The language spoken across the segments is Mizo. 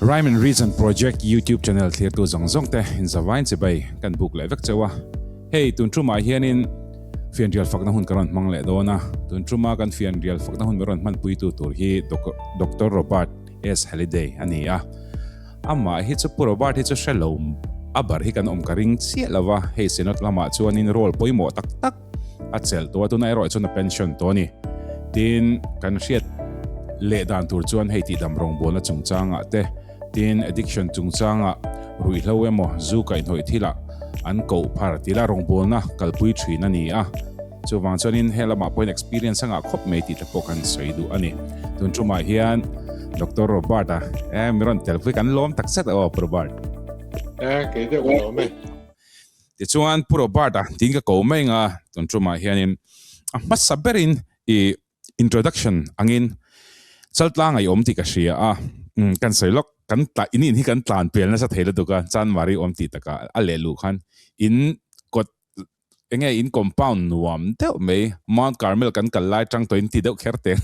Rhyme and Reason Project YouTube channel thlirtu zawng zawng te inzavain chibai kan buk leh vek cheu a. Hei tun tumah hianin fianrial fakna hun ka rawn hmang leh dawn a. Tun tuma kan fianrial fakna hun min rawn hmanpuitu tur hi Doctor Robert S. Halliday a ni a. Amah hi chu Pu Robert hi chu hre lo a bar hi kan awm ka ring chiah lo va, hei Synod lamah chuanin role pawimawh tak tak a chelh tawh a, tunah erawh chuan a pension tawh a ni. Tin, kan hriat leh dan tur chuan hei tihdam rawngbawlna chungchangah te, tin addiction chungchangah ruihhlo emaw zu kaihhnawih thilah an koh phar tila rawngbawlna kalpui thin a ni a. Chuvang chuanin he lamah pawhin experience a ngah khawp mai tih te pawh kan sawi duh a ni. Tun tumah hian Doctor Robert-a eh mi rawn tel pui kan lawm tak zet a aw Pu Robert. Eh kei deuh ka lawm e. Tichuan Pu Robert-a tiin ka ko mai anga tun tumah hianin a hmasa berin i introduction angin Chaltlang a i awm tih ka hria a, kan sawi lawk kan tla in in hi kan tlan pel nasa thei lutuk a, Chanmari awm tih takah a lehluh khan in kawt Enge in compound nuam deuh mai, Mount Carmel kan kal lai tang tawhin ti deuh kher teng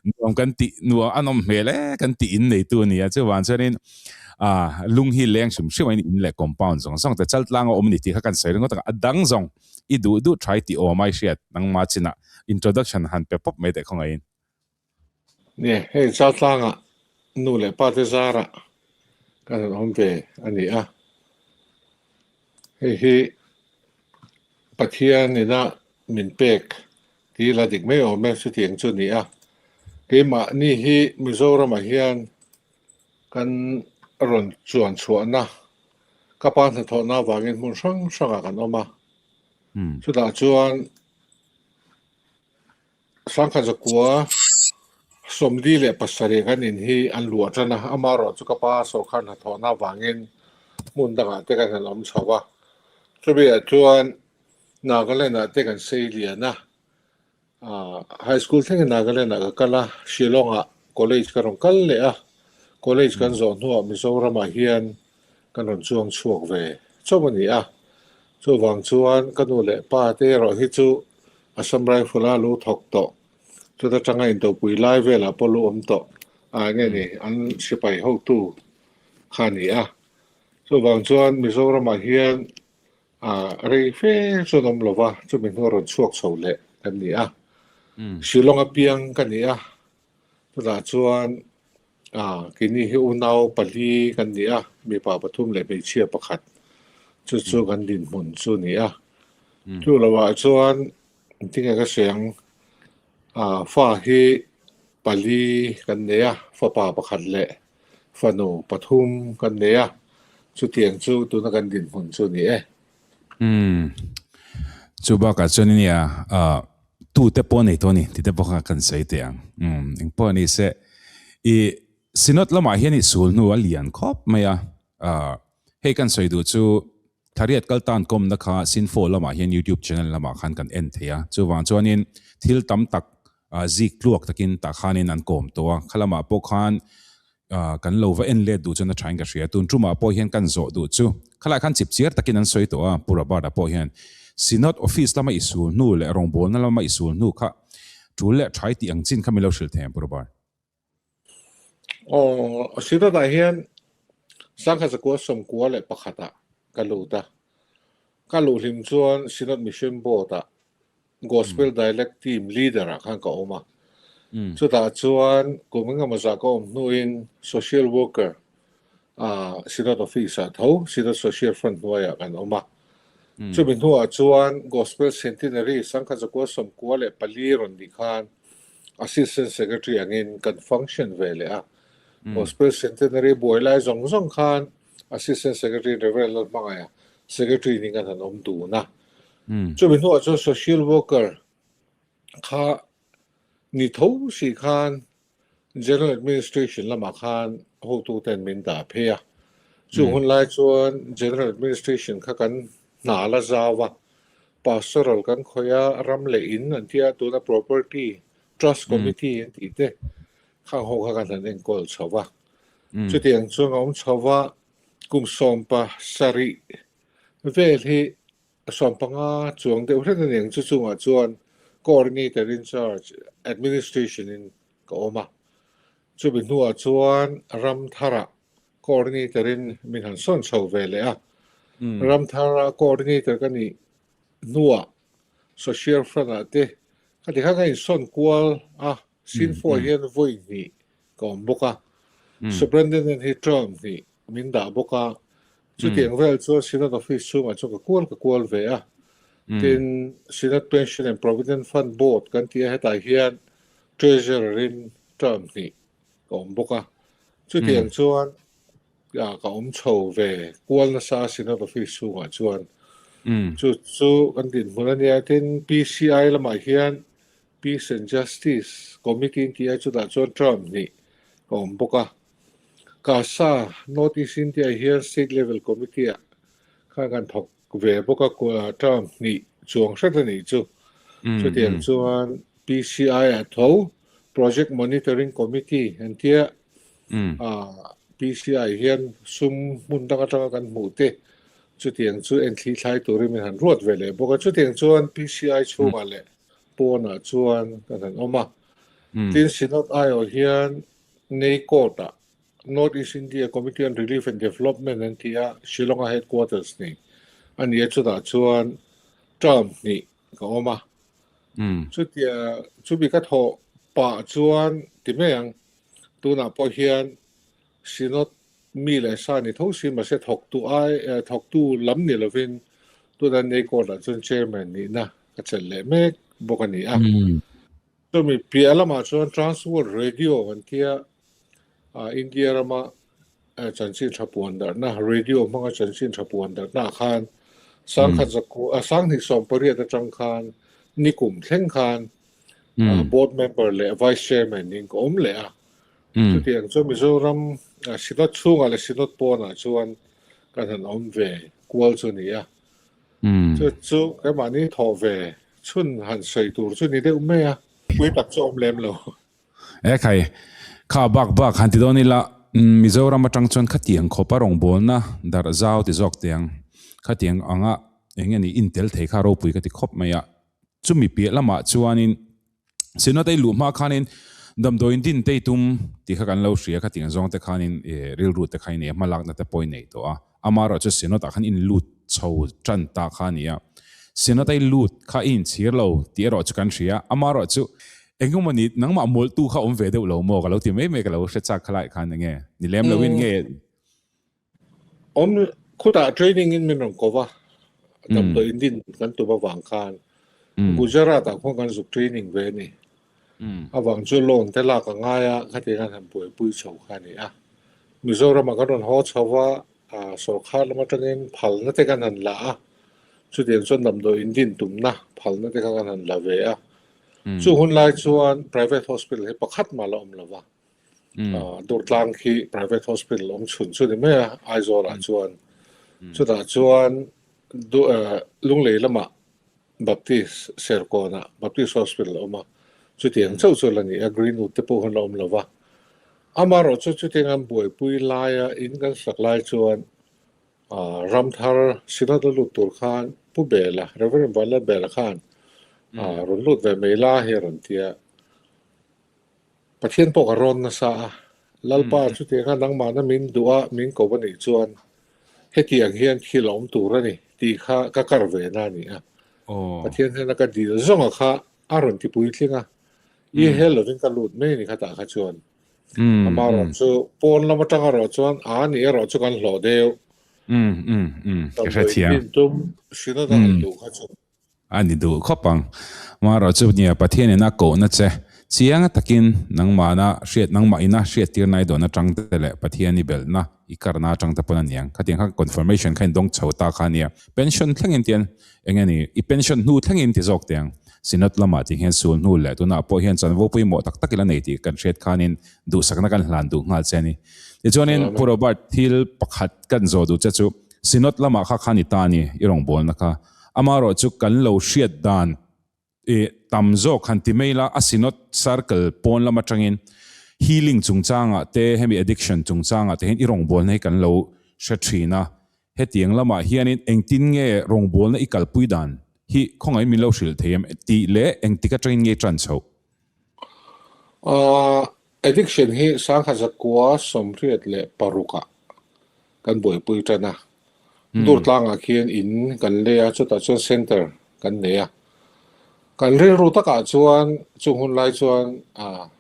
nuam kan tih nuam a nawm hmel e kan tih in neitu a ni a, chuvang chuanin ah lung hi leng hrim hrim a in leh compound zawng zawng te chaltlang a awm a ni tih kha kan sawi ringawt ang, a dang zawng i duh duh tha i tih awm a i hriat nangma chinah introduction han pe pawp mai teh khawngaihin. Nia, hei chaltlangah nu leh pa te zarah kan han awm ve a ni a. Hei hi Pathian ina min pek tih la dik mai awm e, chutiang chu a ni a. Keimahni hi Mizoramah hian kan rawn chuan chhuahna ka pa hnathawhna avangin hmun hrang hrangah kan awm a. Chutah chuan Sangkhat zakua 47 kan in hi an luah tan a, amaherawh chu ka pa sawrkar hnathawhna avangin hmun dangah te kan han awm chho a. Chumi ah chuan Nagaland ah te kan sei lian a, High School thlengin Nagaland ah ka kal a, Shillong ah college ka rawn kal leh a, college kan zawh hnuah Mizoram ah hian kan rawn chuang chhuak ve chauh a ni a. Chuvang chuan ka nu leh pa te erawh hi chu Assam Rifle a lo thawk tawh, chuta tanga intopui lai velah pawh lo awm tawh a nge ni an sipai hotu kha a ni a. Chuvang chuan Mizoramah hian rei fe chuan awm lova, chumi hnu a rawn chhuak chho leh kan ni a. Shillong apiang ka ni a, chutah chuan keini hi unau pali kan ni a, mipa pathum leh hmeichhia pakhat chu chu kan dinhmun chu a ni a. Chu lohah chuan tinge ka sawi ang, fa hi pali kan nei a, fapa pakhat leh fanu pathum kan nei a, chutiang chu tuna kan dinhmun chu a ni e. Umm chu bakah chuan ania ah tute pawh nei tawh a ni tih te pawh kha kan sawi teh ang. Umm engpawh a ni se i Synod lamah hian i sul hnu a lian khawp mai a, ah hei kan sawi duh chu Thariat kal tan kawmna kha Sinfo lamah hian YouTube channel lamah khan kan en thei a, chuvang chuanin thil tam tak ah zik tluak takin tah khanin an kawm tawh a, kha lamah pawh khan Kan lo va en let duh chuan a thain ka hria. Tun tumah pawh hian kan zawh duh chu khalai khan chip chiar takin an sawi tawh a, Pu Robert-a pawh hian Synod Office lama i sul hnu leh rawngbawlna lama i sul hnu kha tul leh thai tih ang chin kha min lo hrilh thei ang Pu Robert. Aw, Synod-ah hian Sangha Zakua 91 ah ka lut a. Ka luh hlim chuan Synod Mission Board-ah Gospel Dialect Team Leader ah khan ka awm a. Chutah chuan kum engemaw zah ka awm hnuin Social Worker ah Synod Office ah tho Synod Social Front hnuaiah kan awm a. Chumi hnuah chuan Gospel Centenary Sangkhat Zakua 94 rawn nih khan Assistant Secretary angin kan function ve leh a. Gospel Centenary buai lai zawng zawng khan Assistant Secretary Reverend Lalhmangaia Secretary ning kan han awm dun a. Chumi hnuah chuan social worker kha ni tho si khan General Administration lamah khan hotu ten min dah phei a. Chung hun lai chuan General Administration kha kan hna la zau a, pastoral kan khawih a, ram leh in an tia tuna property trust committee an tih te khang ho kha kan han enkawl chho va. Chutiang chuan a awm chho va, kum 17 vel hi 15 chuang deuh hlek a ni ang chu chungah chuan coordinator in charge administration in ka awm a. Chumi hnuah chuan ram tharah Coordinator in min han sawn chho ve leh a. Ramthara Coordinator ka nih hnuah Social Front ah te khati khan ka insawn kual a, Sinfo ah hian vawi hnih ka awm bawk a. Superintendent hi term hnih min dah bawk a, chutiang vel chuan Synod Office chhungah chuan ka kual ka kual ve a. Tin, Synod Pension and Provident Fund Board kan tih a, hetah hian Treasurer in term hnih ka awm bawk a. Chutiang chuan ka awm chho ve kual nasa a Synod Office chhungah chuan. Chu chu kan dinhmun a nia. Tin, PCI lamah hian Peace and Justice Committee an tih a, chutah chuan term hnih ka awm bawk a. Kasa, North East India hian State Level Committee ah khan kan thawk ve bawk a, term hnih chuang hret a nih chu. Chutiang chuan PCI ah tho Project Monitoring Committee an tia, PCI hian sum hmun dang atanga kan hmuh te chutiang chu enthli thlai turin min han ruat ve leh bawk a. Chutiang chuan PCI chhungah leh pawnah chuan kan han awm a. Tin, Synod aiawh hian Nei Court-ah North East India Committee on Relief and Development an ti a, Shillong-a headquarters nei a ni a, chutah chuan term hnih ka awm a. Chutia chumi ka thawh pah chuan ti mai ang, tunah pawh hian Synod mi leh sa ni tho si mahse thawktu ai thawktu lam ni lovin tunah Nei Court-ah chuan chairman nihna ka chelh leh mek bawk a ni a. Chumi piah lamah chuan Trans World Radio an tia, India rama chanchin tha puan darhna, radio hmanga chanchin tha puan darhna ah khan sangkhat zakua, sanghnih 80 atang khan nikum thleng khan board member leh vice chairman niin ka awm leh a. Chutiang chuan Mizoram Synod chhungah leh Synod pawnah chuan kan han awm ve kual chu a ni a. Chu chu keimahni thawh ve chhun han sawi tur chu ni deuh mai a, pui tak chu awm lem lo. E khai, kha bak bak han ti dawn ila, Mizoram atang chuan khatiang khawpa rawngbawlna darh zau ti zawk tiang, khatiang anga eng nge ni intel thei kha ropui ka ti khawp mai a. Chumi piah lamah chuanin Synod ei luh hma khanin damdawiin din te i tum tih kha kan lo hria, khatiang zawng te khanin rilru te kha i nei a, hmalakna te pawh i nei tawh a. Amaherawh chu Synod ah khan in lut chho tan ta kha a ni a. Synod a i lut kha i inchhir lo tih erawh chu kan hria. Amaherawh chu engemaw ni nangmah mawlhtu kha awm ve deuh lo maw ka lo ti mai mai ka lo hre chak khalai khan enge ni lem loin nge Awm khutah training in min rawn ko va, damdawiin din kan tum avang khan Gujarat ah khuan kan zuk training ve a ni. Avang chu loan te lak a ngai a, khatiang an han buaipui chho kha a ni a. Mizoram ah kan rawn haw chho va, sawrkhar lam atangin phalna te kan han la a, chutiang chuan damdawiin din tumna phalna te kha kan han la ve a. Chu hun lai chuan private hospital hi pakhat mah la awm lo va. Durtlang khi private hospital awm chhun chu ni mai a, Aizawl ah chuan. Chutah chuan Lunglei lamah Baptist Serkawn ah Baptist Hospital a awm a, chutiang chauh chu la ni a, Greenwood te pawh hun la awm lo va. Amaherawh chu chutiang an buaipui laia in kan sak lai chuan Ramthar Synod a lut tur khan Pu Bela, Reverend Vanlalbela khan rawn lut ve mai la hi a rawn ti a. Pathian pawh ka rawn nasa a, Lalpa chutianga nangmahna min duh a, min ko a nih chuan hetiang hian thil a awm tur a ni tih kha ka kar ve na a ni a. Pathian hnena ka dil zawnga kha a rawn ti puitling a, i hel lovin ka lut mai a ni khatah kha chuan. Amaherawh chu pawn lam atang erawh chuan a ni erawh chu kan hlawh deuh. Damdawi in tum hrinna han duh kha chu. A ni duh khawp ang. Amaherawh chu nia Pathianin a kohna che chiang takin nangmahna hriat nangmah ina hriattirna i dawn atang te leh Pathian i belhna i karna atang te pawn a niang. Khatiang kha confirmation kha in dawng chho ta kha nia. Pension thlengin tian eng nge ni i pension hnu thlengin ti zawk teh ang. Synod lamah tih hian sul hnu leh tunah pawh hian chanvo pawimawh tak tak ila nei tih kan hriat khanin duhsakna kan hlan duh nghal che a ni. Tichuanin Pu Robert thil pakhat kan zawh duh che chu Synod lamah kha khan i ta a ni i rawngbawlna kha. Amaherawh chu kan lo hriat dan i tam zawk han ti mai la, a Synod Circle pawn lam atangin healing chungchangah te, hemi addiction chungchangah te hian i rawngbawlna hi kan lo hre thin a. Hetiang lamah hianin engtin nge rawngbawlna i kalpui dan hi khawngaih min lo hrilh thei em tih leh engtik atangin nge i tan chhoh? Addiction hi 1986 ah. kan buaipui tan a. Durtlangah khian in kan lei a, chutah chuan centre kan nei a. Kan rilru takah chuan chung hun lai chuan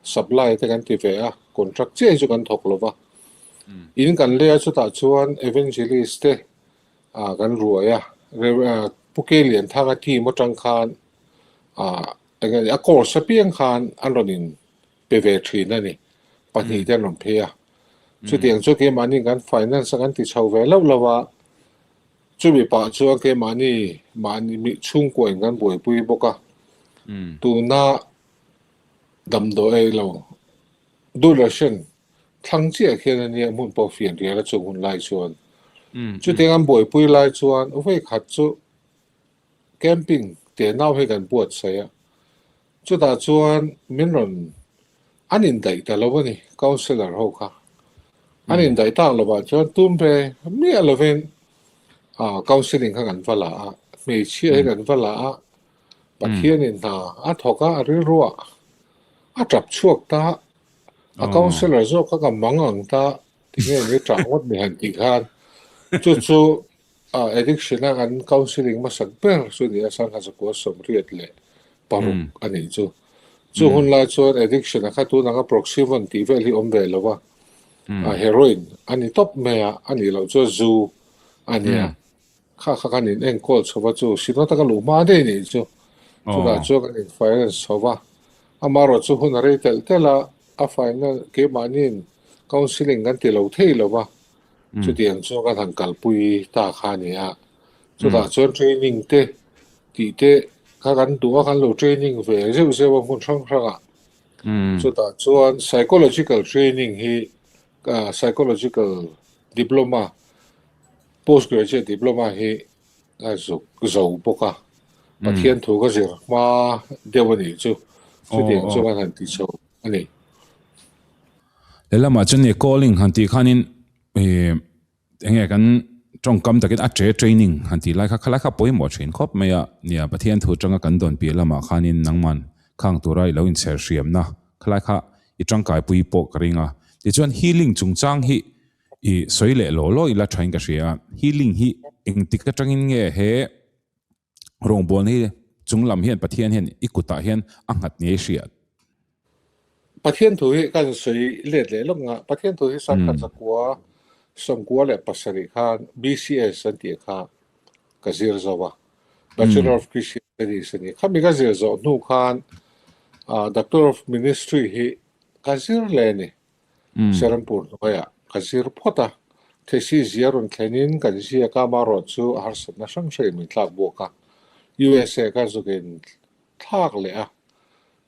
supply te kan ti ve a, contract chiah hi chu kan thawk lo va. In kan lei a, chutah chuan evangelist te kan ruai a, Pu Kelianthanga team atang khan eng nge ni a course apiang khan an rawn in pe ve thin a ni, pahnih te an rawn phei a. Chutiang chu keimahni kan finance a kan ti chho ve loh loh a, chumi pah chuan keimahni mahni mi chhungkua in kan buaipui bawk a. Tuna damdawi ei lo Doordarshan thlang chiah khian a nia hmun pawh fian rial a chung hun lai chuan. Chutiang an buaipui lai chuan vawikhat chu Camping teh nau hi kan buatsaih a, chutah chuan min rawn an indaih ta lo a ni, councillor ho kha. An indaih tak lovah chuan tum ve miah lovin ah counselling kha kan va la a, hmeichhia hi kan va la a, Pathianin hna a thawk a, a rilruah a tap chhuak ta, a councillor zawk kha ka mang ang ta, tinge ni tah ngawt mi han tih khan chu chu A addiction a kan counselling hmasak ber chu ni a, Sangha 1986 a nih chu. Chu hun lai chuan addiction a kha tun anga Proxyvon tih vel hi awm ve lo va, a heroin a ni tawp mai a, a nih loh chuan zu a nia. Kha kha kan in enkawl chho va chu Synod a ka luh hma daih nih chu. Chutah chuan kan in finance chho va, amaherawh chu hun a rei telh telh a, a finance keimahniin counselling kan ti lo thei lo va, Chutiang chu kan han kalpui ta kha a ni a, chutah chuan training te tih te kha kan duh a, kan lo training ve zeuh zeuh a hmun hrang hrangah. Chutah chuan psychological training hi psychological diploma, post graduate diploma hi a zuk zo bawk a, Pathian thu ka zir hma deuh a nih chu, chutiang chu kan han ti chho a ni. Lehlamah chuan nia calling han tih khanin ih eng nge kan tawngkam takin a tre training han tih lai kha khalai kha pawimawh thin khawp mai a, nia Pathian thu atanga kan dawn piah lamah khanin nangman khang tura i lo inchher hriamna khalai kha i tangkaipui pawh ka ring a. Tichuan healing chungchang hi i sawi leh law law ila thain ka hria a, healing hi engtik atangin nge he Rawngbawlna hi chung lam hian Pathian hian i kutah hian a nghat ngei hriat. Pathian thu hi kan sawi let leh lawk nga, Pathian thu hi Sangkhat 1997 khan BCS an tih kha ka zir zo a, Bachelor of Christian Studies a ni. Khami ka zir zawh hnu khan Doctor of Ministry hi ka zir leh a ni. Serampur hnuaiah ka zir phawt a, thesis zia rawn thlenin kan ziak a, amaherawh chu a harsatna hrang hrangin min thlak buak a, USA ka zukin thlak leh a,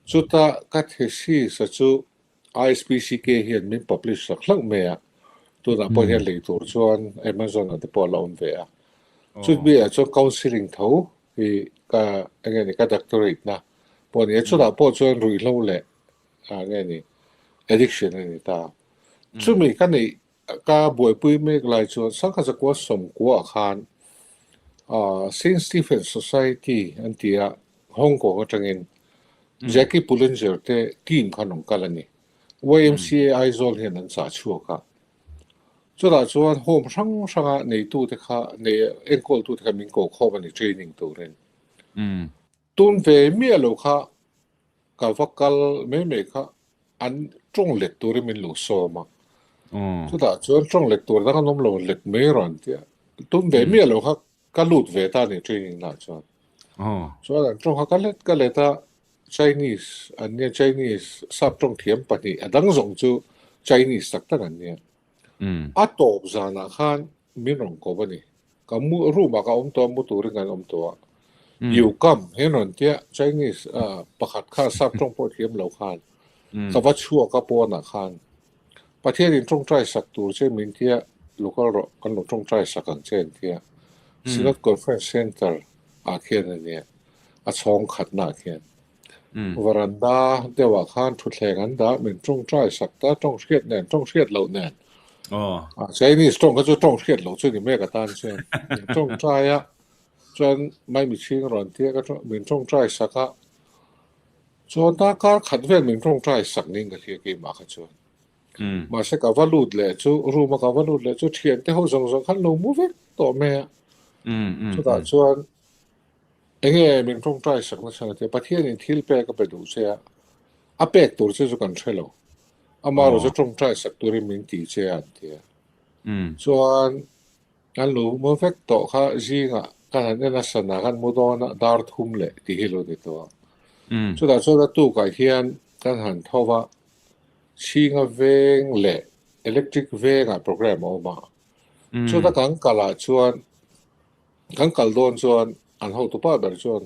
chuta ka thesis a chu ISPCK hian min publish sak hlauh mai a, tunah pawh hian lei tur chuan Amazon ah te pawh a la awm ve a, chutmi ah chuan counselling tho hi ka enge ni ka doctorate na pawh a ni a, chutah pawh chuan ruihhlo leh ah nge ni addiction a ni ta. Chumi ka neih ka buaipui mek lai chuan 1990 ah khan ah Saint Stephen Society an ti a Hong Kong atangin Jackie Pullinger te team khan rawn kal a ni. YMCA Aizawl hian an chah chhuak a. Chutah chuan home hrang hranga neitute kha nei enkawltute kha min ko khawm a ni training turin. Tun ve miah lo kha Ka va kal mai mai kha an tawng let turin min lo sawm a. Chutah chuan tawng let tur dang an awm lo let mai rawn tia. Tum ve miah lo kha ka lut ve ta ni training lah chuan. Chuan an tawng kha ka let ka let a Chinese an nia Chinese sap tawng thiam pahnih a dang zawng chu Chinese tak tak an nia. A tawp zanah khan min rawn ko a ni. Ka mu room ah ka awm tawh a, mu turin kan awm tawh a. You come hian rawn tia Chinese pakhat kha sap tawng pawh thiam lo khan ka va chhuak a pawnah khan Pathian in tawngtai sak tur che min tia local rawh kan lo tawngtai sak ang che an tia. Synod Conference Centre ah khian a nia a chhawng khatna ah khian. Varanda deuhah khan thutthleng an dah, min tawngtai sak ta, tawng hriat nen, tawng hriat loh nen. Chinese tawng kha chu tawng hriat loh chu ni mek atan chuan. Min tawngtai a, chuan Maimi chhing rawn tia ka min tawngtai sak a, chuan darkar khat vel min tawngtai sak ning ka hria keimah kha chuan. Mahse ka va lut leh chu room a ka va lut leh chu thian te ho zawng zawng khan lo mu vek tawh mai a. Chutah chuan enge min tawngtai sak nasa a tia Pathianin thil pek a pe duh che a, a pek tur che chu kan hre lo. Amaherawh chu tawngtai sak turin min ti che a an ti a. Chuan Kan lo mu vek tawh kha zingah kan han en a sana kan mu dawn a dar thum leh tih hi lo ni tawh a. Chutah chuan a tukah hian kan han tho va, chhinga veng leh electric vengah program a awm a. Chuta kan kalah chuan kan kal dawn chuan an hotupa ber chuan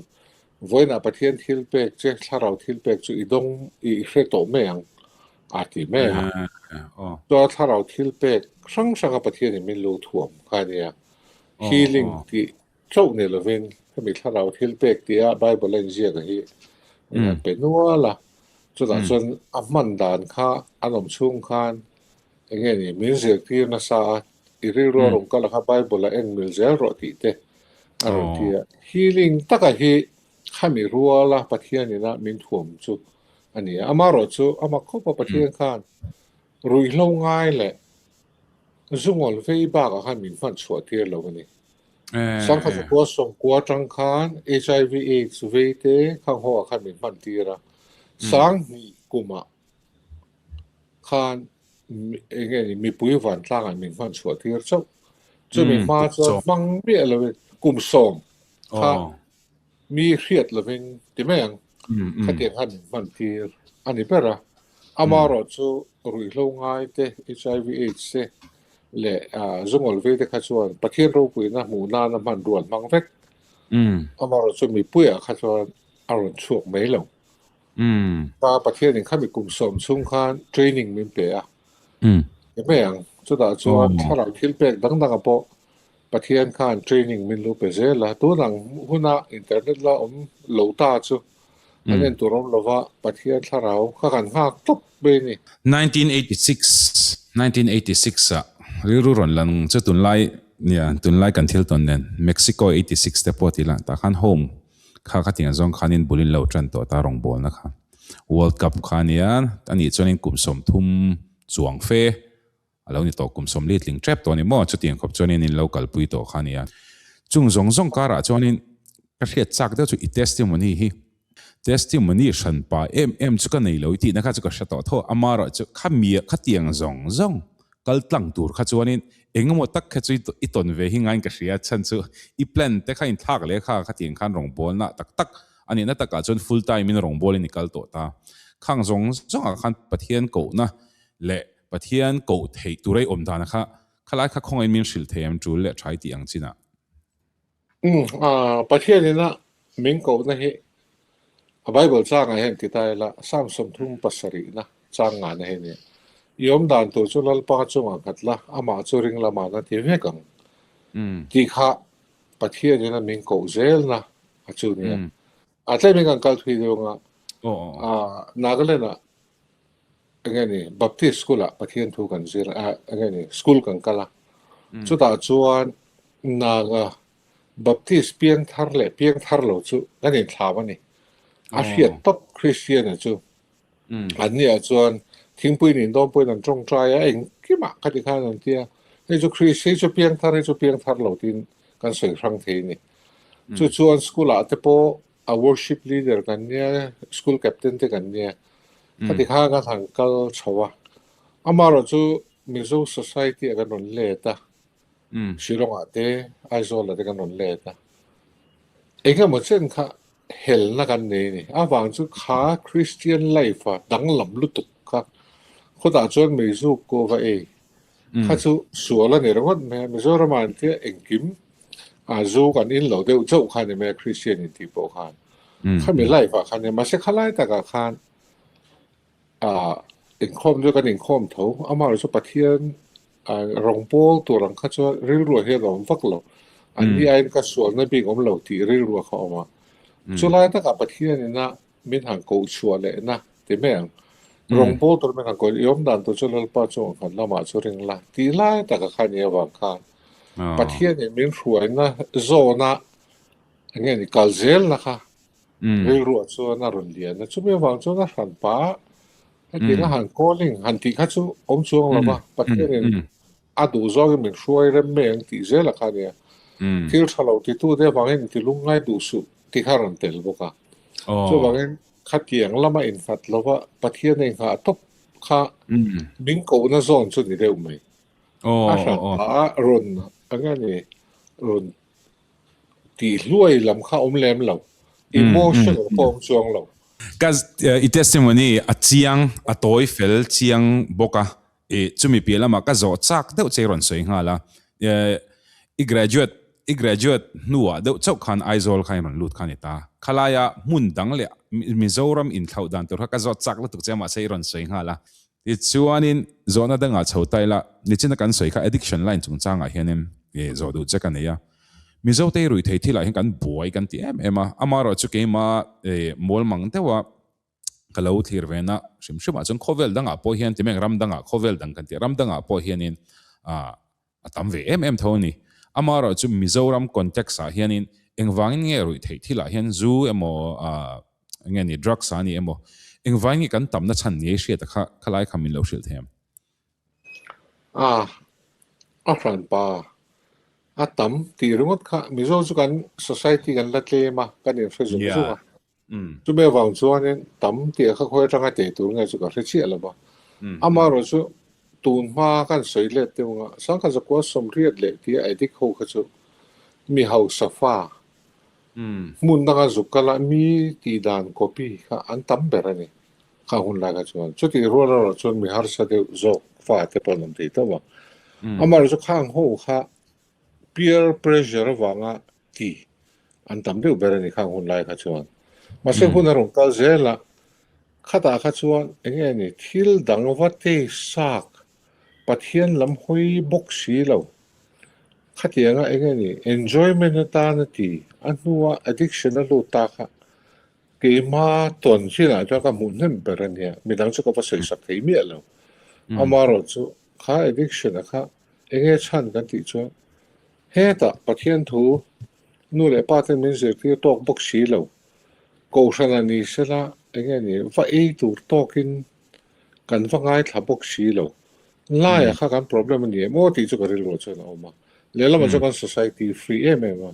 vawiinah Pathian thil pek che thlarau thil pek chu i dawng i hre tawh mai ang a ti mai a. Chuan thlarau thil pek hrang hranga Pathianin min lo thuam kha a nia. Healing tih chauh ni lovin hemi thlarau thil pek tia Bible a inziak hi min han pe nual a. Chutah chuan a hman dan kha an awm chhung khan eng nge ni min zirtir nasa a, i rilru a rawn kal a kha Bible a en mil zel rawh tih te a rawn ti a. Healing taka hi Khami ruala Pathianina min thuam chu a ni a. Amaherawhchu amah khawpa Pathian khan ruihhlo ngai leh zungawl vei bakah khan min hman chhuah tir lo a ni. Sangha zakua sawmkua atang khan HIV AIDS vei te khang ho ah khan min hman tir a. Sanghnih kumah khan eng nge ni mipui vantlangah min hman chhuah tir chauh. Chumi hma chuan hmang miah lovin kum sawm kha Mi hriat lovin ti mai ang, khatiang khan min hman tir a ni ber a. Amaherawh chu ruihhlo ngai te, HIV AIDS te leh zungawl vei te kha chuan Pathian ropuina hmuh nana hmanrua an hmang vek. Amaherawh chu mipuiah kha chuan a rawn chhuak mai lo. Pa Pathianin khami kum sawm chhung khan training min pe a. Ti mai ang, chutah chuan thlarau thil pek dang dangah pawh Pathian khan training min lo pe zel a, tun ang huna internet la awm lo ta chu an en tur awm lova Pathian thlarau kha kan nghak tawp mai a ni. 1986, 1986 ah rilru rawn lang chu tunlai nia tunlai kan thil tawn nen Mexico 86 te pawh tih lah tah khan home kha khatiang zawng khanin bul in lo tan tawh ta rawngbawlna kha World Cup kha ania anih chuanin kum 30 chuang fe A lo ni tawh kum 40 tling tep tawh a ni maw? Chutiang khawp chuanin in lo kalpui tawh kha a nia. Chung zawng zawng karah chuanin ka hriat chak deuh chu i testimony hi testimony hran pa em em chu ka nei lo i tihna kha chu ka hre tawh tho. Amaherawh chu kha mi khatiang zawng zawng kal tlang tur kha chuanin engemaw tak kha chu i tawn ve hi ngaiin ka hria. Chhan chu i plan te kha inthlak leh kha khatiang khan rawngbawlna tak tak a nihna takah chuan full time in rawngbawlin i kal tawh ta. Khang zawng zawngah khan Pathian kohna leh Pathian koh theih tur ei awm dan kha khalai kha khawngaih min hrilh thei em tul leh thai tih ang chinah. Umm Pathian ina min kohna hi a Bible changah hian ti ta ila Psalm 37 na chang ngahna hi a nia. I awm dan tur chu Lalpa chungah nghat la, amah chu ring lamah na ti vek ang tih kha Pathian ina min koh zelna a chu nia. A tlem in kan kal thui deuh anga Nagaland ah enge ni Baptist school ah Pathian thu kan zir a enge ni school kan kal a chutah chuan Naga Baptist piang thar leh piang thar lo chu kan inthlam a ni a hriat tawp Christian a chu an ni ah chuan thingpui nin dawn pawhin an tawngtai a engkimah ka ti khan an tia hei chu Christ hei chu piang thar hei chu piang thar lo tiin kan sawi hrang thei a ni chu chuan school ah te pawh a worship leader kan nia, school captain te kan nia. Khati khan kan han kal chho a. Amaherawh chu Mizo society ah kan rawn let a. Shillong ah te, Aizawl ah te kan rawn let a. Engemaw chen kha helna kan nei a ni. Avang chu kha Christian life a danglam lutuk kha khawtah chuan meizuk ko va ei. Kha chu sual a ni ringawt mai a, Mizoram ah an tia engkim a zu kan in lo deuh chauh kha a ni mai a, Christian in tih pawh khan. Khami life ah khan mahse khalai takah khan ah inkhawm chu kan inkhawm tho, amaherawhchu Pathian rawng pawl tur ang kha chuan rilru ah hian a awm vak lo. An ni aiin ka sualna bik awm lo tih rilru ah kha a awm a. Chulai takah Pathian ina min han koh chhuah leh na ti mai ang. Rawng pawl tur min han koh i awm dan tur chu Lalpa chu ang khat lamah chu ring la tih lai taka kha ni avang khan Pathianin min hruaina zawna eng nge ni kal zelna kha rilruah chuan a rawn lian a, chumi avang chuan a hran pah. Hetianga han calling han tih kha chu awm chuang lo va, Pathianin a duh zawngin min hruai rem mai ang tih zela kha a nia. Thil tha lo titute avangin inti lungngai duh suh tih kha a rawn tel bawk a. Chuvangin khatiang lama innghat lova Pathian a inghah tawp kha min kohna zawn chu ni deuh mai. A hran a rawn eng nge ni rawn tih hluai lam kha awm lem lo. Emotional pawh awm chuang lo. Ka i testimony a chiang a tawi fel chiang bawk a i chumi piah lamah ka zawh chak deuh che i rawn sawi nghal a i graduate i graduate hnuah deuh chauh khan Aizawl kha i rawn lut kha a ni ta. Khalaia hmun dang leh Mizoram inthlauh dan tur kha ka zawt chak lutuk che a mahse i rawn sawi nghal a. Tichuanin zawhna dangah chho ta ila, nichina kan sawi kha addiction line chungchangah hianin zawh duh che ka nei a. Mizote hi ruihthei thilah hian kan buai kan ti em em a, amaherawhchu keima mualmang deuha ka lo thlir ve na hrim hrimah chuan khawvel dangah pawh hian timeng ram dangah khawvel dang kan tih ram dangah pawh hianin a tam ve em em tho a ni. Amaherawhchu Mizoram context ah hianin engvangin nge ruihtheih thilah hian zu emaw eng nge ni drugs a ni emaw engvangin nge kan tamna chhan ni ei hriat a kha khalai kha min lo hrilh thei em? A, a hranpa a tam tih ringawt kha Mizo chu kan society kan la tlem a, kan inhre zung zung a. Chumi avang chuanin tam tih kha khawi atanga teh tur nge chu ka hre chiah lo va. Amaherawhchu tun hma kan sawi let deuh anga Sangkhat zakua sawmriat leh tia addict ho kha chu mi hausa fa hmun danga zuk kala mi tih dan copy kha an tam ber a ni. Kha hun lai kha chuan chutih rual erawh chuan mi harsa deuh zawk fa te pawh an awm thei tawp a. Amaherawhchu khang ho kha peer pressure avanga ti an tam deuh ber a ni khang hun lai kha chuan. Mahse hun a rawn kal zel a, khatah kha chuan eng nge ni thil dang va teisak Pathian lam hawi bawk si lo. Khatianga eng nge ni enjoyment atana ti a hnua addiction a lut ta kha keima tawn chinah chuan ka hmuh hnem ber a nia, midang chu ka va sawisak thei miah lo. Amaherawhchu kha addiction a kha eng nge chhan kan tih chuan Hetah Pathian thu nu leh pa ten min zirtir tawk bawk si lo. Kohhran a ni sela eng nge ni va ei tur tawkin kan va ngaithla bawk si lo. Laiah kha kan problem a ni em aw tih chu ka rilruah chuan a awm a. Lehlamah chuan kan society free em em a.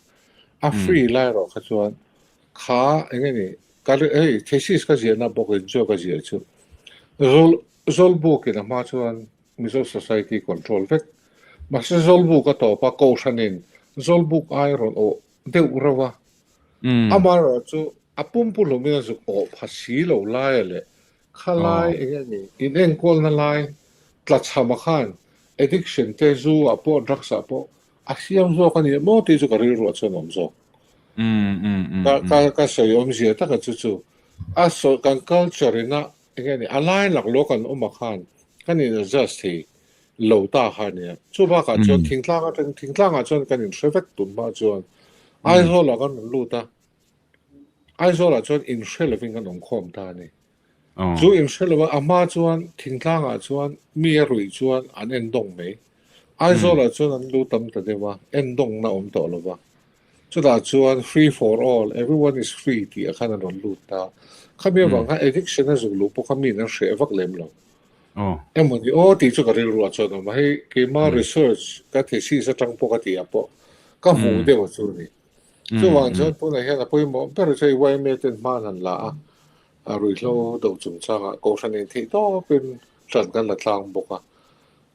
A free lai erawh kha chuan kha eng nge ni ka hei thesis ka ziahna bawk in chu ka ziah chu Zawl Zawlbukin a hma chuan Mizo Society control vek. Mahse Zawlbuk a tawp a, Kohhranin Zawlbuk ai rawn awh deuh reuh a. Amaherawh chu a pumpu hlawmin a zuk awh pha si lo laia leh khalai eng nge ni inenkawlna lai tlachhama khan addiction te zu ah pawh drugs ah pawh a siam zawk a ni maw tih chu ka rilruah chuan a awm zawk. Ka ka sawi awmzia taka chu chu a sawi kan culture ina Enge ni, a lai laklawh kan awm ah khan kan in adjust thei lo ta kha ania. Chu bakah chuan thingtlang atang thingtlang ah chuan kan in hre vek tun hma chuan Aizawl ah kan rawn lut a, Aizawl ah chuan in hre lovin kan awm khawm ta a ni. Chu in hre lova a hma chuan thingtlang ah chuan mi a ruih chuan an en dawng mai. Aizawl ah chuan an lu tam ta deuh a, en dawngna awm tawh lova. Chutah chuan free for all, everyone is free tih ah khan an rawn lut ta. Khami avang khan addiction a zuk luh pawh kha miin an hreh vak lem lo. Emaw ni aw tih chu ka rilru ah chuan a awm a, hei keima research ka thesis atang pawh ka tih ah pawh ka hmuh deuh a chu a ni. Chuvang chuan tunah hian a pawimawh ber chu hei yma ten hma an han la a, a ruihhlo do chungchangah kohhran intheih tawpin ṭan kan la tlang bawk a.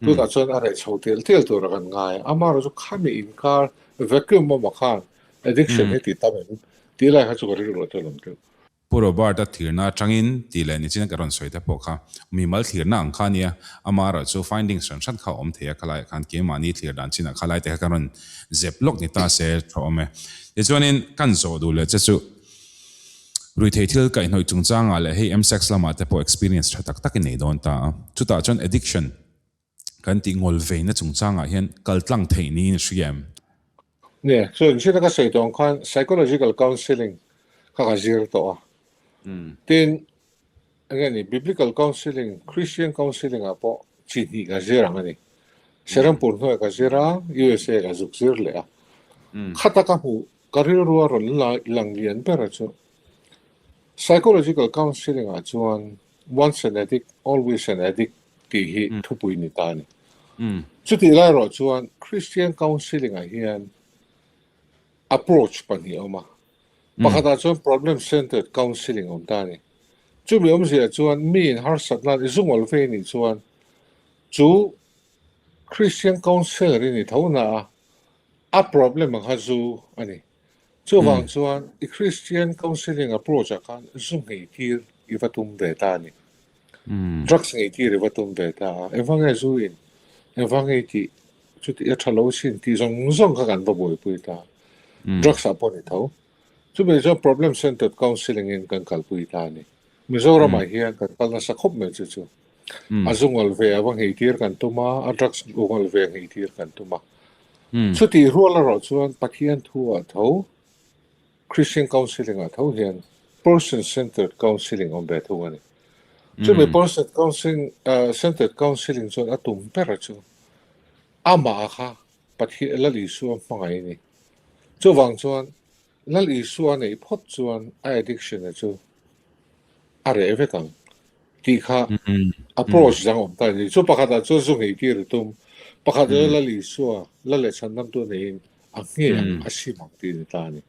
Tunah chuan a reh chho tial tial tura kan ngai a, amaherawhchu khami inkar vacuum awmah khan addiction hi ti tam em tih lai kha chu ka rilru a tel awm deuh. Pu Robert-a thirna atangin tih leh nichin ka rawn sawi te pawh kha mimal thlirna ang kha ania, amaherawhchu findings hran hran kha a awm thei a, khalaiah khan keimahni thlir dan chinah khalai te kha kan rawn zep lawk ni ta se tha awm e. Tichuanin kan zawh duh leh che chu Ruithei thil kaihhnawih chungchangah leh hei msex lamah te pawh experience tha tak tak i nei dawn ta a. Chutah chuan addiction kan tih ngawl veina chungchangah hian kal tlang theih niin i hria em? Nia, chu inchhira ka sawi tawh ang khan psychological counselling kha ka zir tawh a. Tin, enge ni biblical counselling, Christian counselling ah pawh chi hnih ka zir ang a ni. Serampur hnuaiah ka zir a, USA ka zuk zir leh a. Khata ka hmuh Ka rilru a rawn lang lian ber a chu. Psychological counselling ah chuan Once an addict, always an addict tih hi thupui ni ta a ni. Chutih lai erawh chuan Christian Counselling ah hian approach pahnih a awm a. Pakhatah chuan problem centered counselling a awm ta a ni. Chumi awmziah chuan mi in harsatna i zungawl ve nih chuan chu Christian Counselor i ni tho na a, a problem ang kha zu a ni. Chuvang chuan i Christian Counselling approach ah khan zu nghei tir i va tum ve ta a ni. Drugs nghei tir i va tum ve ta a, engvang nge zu in, engvang nge i tih, chuti a tha lo sin tih zawng zawng kha kan va buaipui ta. Drugs ah pawh ni tho. Chumi chuan problem centered counselling in kan kalpui ta a ni. Mizoram ah hian kan kal nasa khawp mai chu chu. A zu ngawl ve a va nghei tir kan tum a, a drugs ngawl ve a nghei tir kan tum a. Chutih rual erawh chuan Pathian thu ah tho, Christian counselling ah tho hian person centered counselling awm ve thung a ni. Chumi person counselling centered counselling chuan a tum ber chu amah kha Pathian Lal Isua hmangaih a ni. Chuvang chuan Lal Isua neih phawt chuan a addiction a chu a reh vek ang tih kha approach dang awm ta a ni. Chu pakhatah chuan zu nghei tir a tum, pakhat erawh Lal Isua la leh chhan namtu neiin a nghei ang, a sim ang tih a ni ta a ni.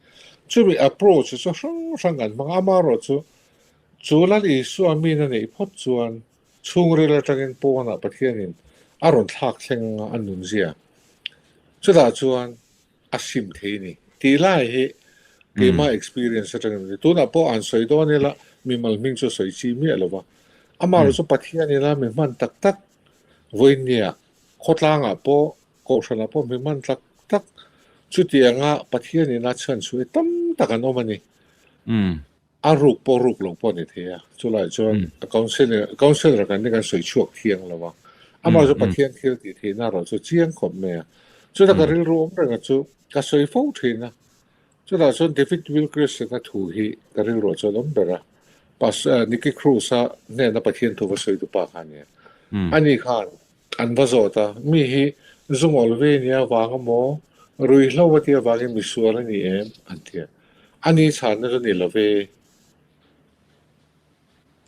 Chumi approach chu hrang hrang kan hmang a, amaherawh chu chu Lal Isua min a neih phawt chuan chhungril atangin pawnah Pathianin a rawn thlak thleng a nunzia. Chutah chuan a sim thei ni. Tih lai hi keimah experience atangin a ni. Tunah pawh an sawi dawn ila mimal hming chu sawi chi miah lo va. Amaherawh chu Pathian ila mi hman tak tak vawinia khawtlangah pawh kohhranah pawh mi hman tak tak chutianga Pathian ina chhanchhuah hi tam tak an awm a ni. A ruk pawh ruk lo pawh a ni thei a, chulaiah chuan a council councillor kan ni kan sawi chhuak thiang lo a, amah chu Pathian thil tih theihna erawh chu chiang khawp mai a, chutah ka rilru awm reng a chu ka sawi fo thin a, chutah chuan David Wilkerson-a thu hi ka rilruah chuan awm ber a, Pas Nicky Cruz-a hnena Pathian thu va sawi tu pa kha a ni a, ani khan An va zawt a, Mi hi zungawl ve nia vang emaw, ruihhlo a tia vangin misual a ni em? an ti a. A ni chhanna chu ni lo ve,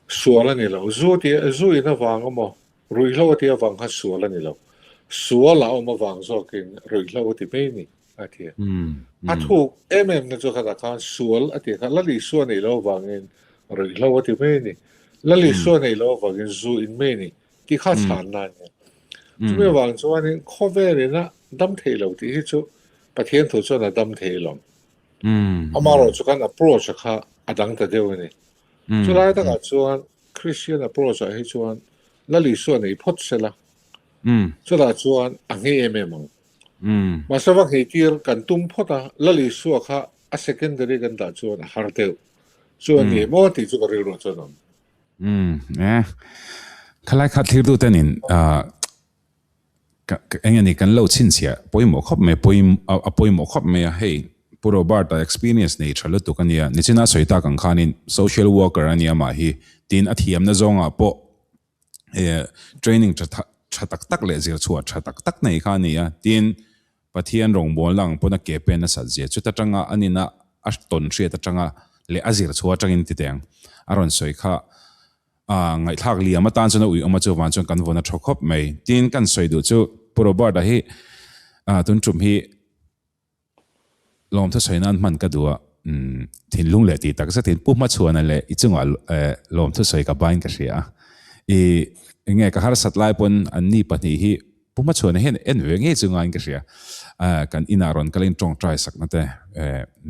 sual a ni lo. Zu tia, zu in avang emaw, ruihhlo a tia vang khan sual a ni lo. Sual a awm avang zawkin ruihhlo a ti mai a ni, a ti a. A thuk em em na chu khatah khan sual a ti kha Lal Isua neih lo avangin ruihhlo a ti mai a ni. Lal Isua neih lo avangin zu in mai a ni. Tih kha chhanna a ni. Chumi avang chuanin khawvelin a dam thei lo tih hi chu Pathian thu chuan a dam thei lo. Amaherawh chu kan approach a kha a dang ta deuh a ni. Chulai takah chuan Christian approach ah hi chuan Lal Isua nei phawt sela, chutah chuan a nghei em em ang. Mahse va nghei tir kan tum phawt a, Lal Isua kha a secondary kan dah chuan a har deuh. Chu a ni maw tih chu ka rilruah chuan a awm. Umm e. Khalai kha thlirtu ten in eng nge ni kan lo chhinchhiah pawimawh khawp mai a pawimawh khawp mai a hei Pu Robert a experience nei tha lutuk a nia nichina sawi tak ang khanin social worker a nia mah hi tin a thiamna zawngah pawh training tha tha tak tak leh zirchhuah tha tak tak nei kha a ni a tin Pathian rawngbawlna ang pawn a ke pen nasat zia chuta tanga a nina a tawn hriat atanga leh a zir chhuah atangin ti teng a rawn sawi kha a ngaihthlak liam atan chuan a ui awm a chuvan chuan kan vawn a thaw khawp mai. Tin kan sawi duh chu Pu Robert-a hi tun tum hi lawmthu sawi nan hman ka duh a, thinlung leh tih tak zetin Pu Hmachhuana leh i chungah lawmthu sawi ka bain ka hria a, i enge ka harsat lai pawn anni pahnih hi Pu Hmachhuana hian en ve ngei chu ngaiin ka hria. Kan inah rawn kalin tawngtai sakna te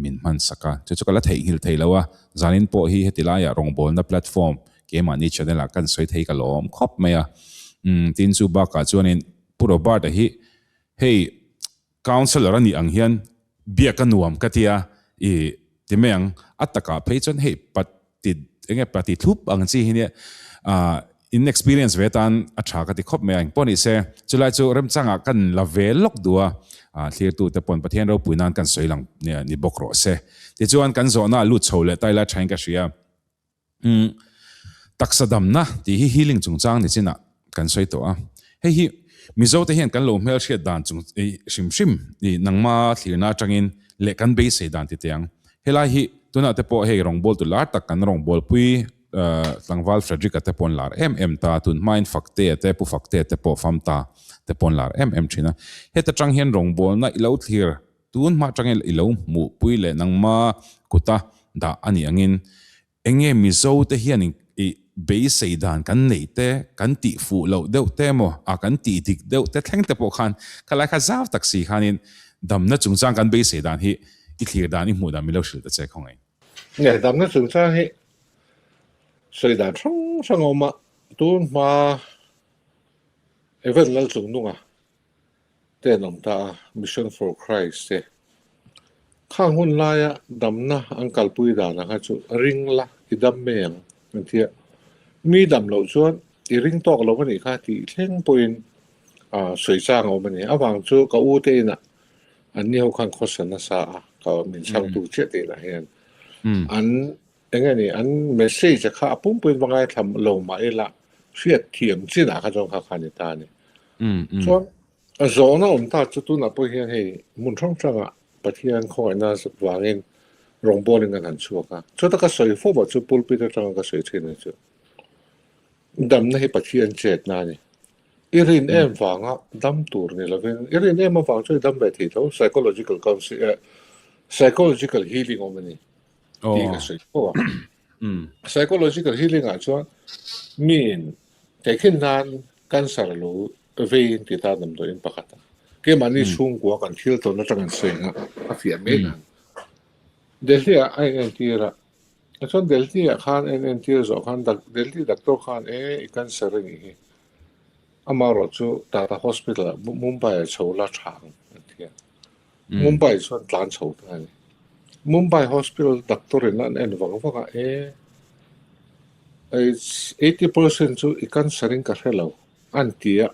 min hman sak a, chu chu ka la theihnghilh thei lo a, zanin pawh hi heti laiah rawngbawlna platform keimahni channel ah kan sawi thei ka lawm khawp mai a. Tin chu bakah chuanin Pu Robert-a hi hei Councillor a nih ang hian biak a nuam ka tia i ti mai ang, a takah phei chuan hei pati eng nge pati thlup ang chi hi nia in experience ve tan a tha ka ti khawp mai a, engpawh ni se chulai chu remchangah kan la ve lawk duh a, thlirtu te pawn Pathian ropui nan kan sawi lang ni bawk rawh se. Tichuan kan zawhna a lut chho leh tai lai thain ka hria. Umm taksa damna tih hi healing chungchang ni chinah kan sawi tawh a, hei hi Mizo te hian kan lo hmelhriat dan chung hrim hrim i nangma thlirna atangin leh kan beisei dan ti teh ang. Helai hi tunah te pawh hei rawngbawltu lar tak kan rawngbawlpui Tlangval Frederick-a te pawh an lar em em ta, tun hmain Faktea te, Pu Faktea te pawh Famta te pawh an lar em em thin a. Heta tang hian rawngbawlna i lo thlir tun hma atangin i lo hmuhpui leh nangma kuta dah a nih angin enge Mizo te hian i beisei dan kan neih te, kan tih fuh loh deuh te emaw a kan tih dik deuh te thleng te pawh khan khalai kha zau tak si khanin damna chungchang kan beisei dan hi i thlir dan i hmuh dan min lo hrilh ta che khawngaih. Nge damna chungchang hi sawi dan hrang hrang a awm a, tun hma Evan Lalchungnunga te an awm ta a, Mission for Christ te. Khang hun laia damna an kalpui dan ang kha chu ring la i dam mai ang an ti a, mi dam loh chuan i ring tawk lo a nih kha tih thleng pawhin sawi chang a awm a ni. Avang chu ka u te inah An ni ho khan khawsa nasa a, ka min chhangtu chiah tih lah hian an eng nge ni an message a kha a pumpuiin va ngaithla lo mah ila hriat thiam chinah kha chuan kha kha ni ta a ni. Chuan a zawhna awm ta chu tunah pawh hian hei hmun hrang hrangah Pathian khawngaihna vangin rawngbawlin kan han chhuak a, chuta ka sawi fo ah chu pulpit atanga ka sawi thin ang chu. Damna hi Pathian chetna a ni. I rin em vanga dam tur ni lovin, i rin em avang chu i dam ve thei tho, psychological counselling eh psychological healing awm a ni tih ka sawi fo a. Psychological healing ah chuan miin tehkhin nan cancer lo veiin ti ta damdawiin pakhat a, keimahni chhungkua kan thil tawn atang an sawi ang a, a fiah mai dan. Delhi ah a inentir a, Chuan Delhi ah khan en entir zawh khan Delhi doctor khan e i cancer a nih hi. Amaherawh chu Tata Hospital ah Mumbai ah chho la tha ang an ti a. Mumbai chuan tlan chho ta a ni. Mumbai Hospital doctor in an en vang vang a e it's 80% chu i cancer in ka hre lo an ti a.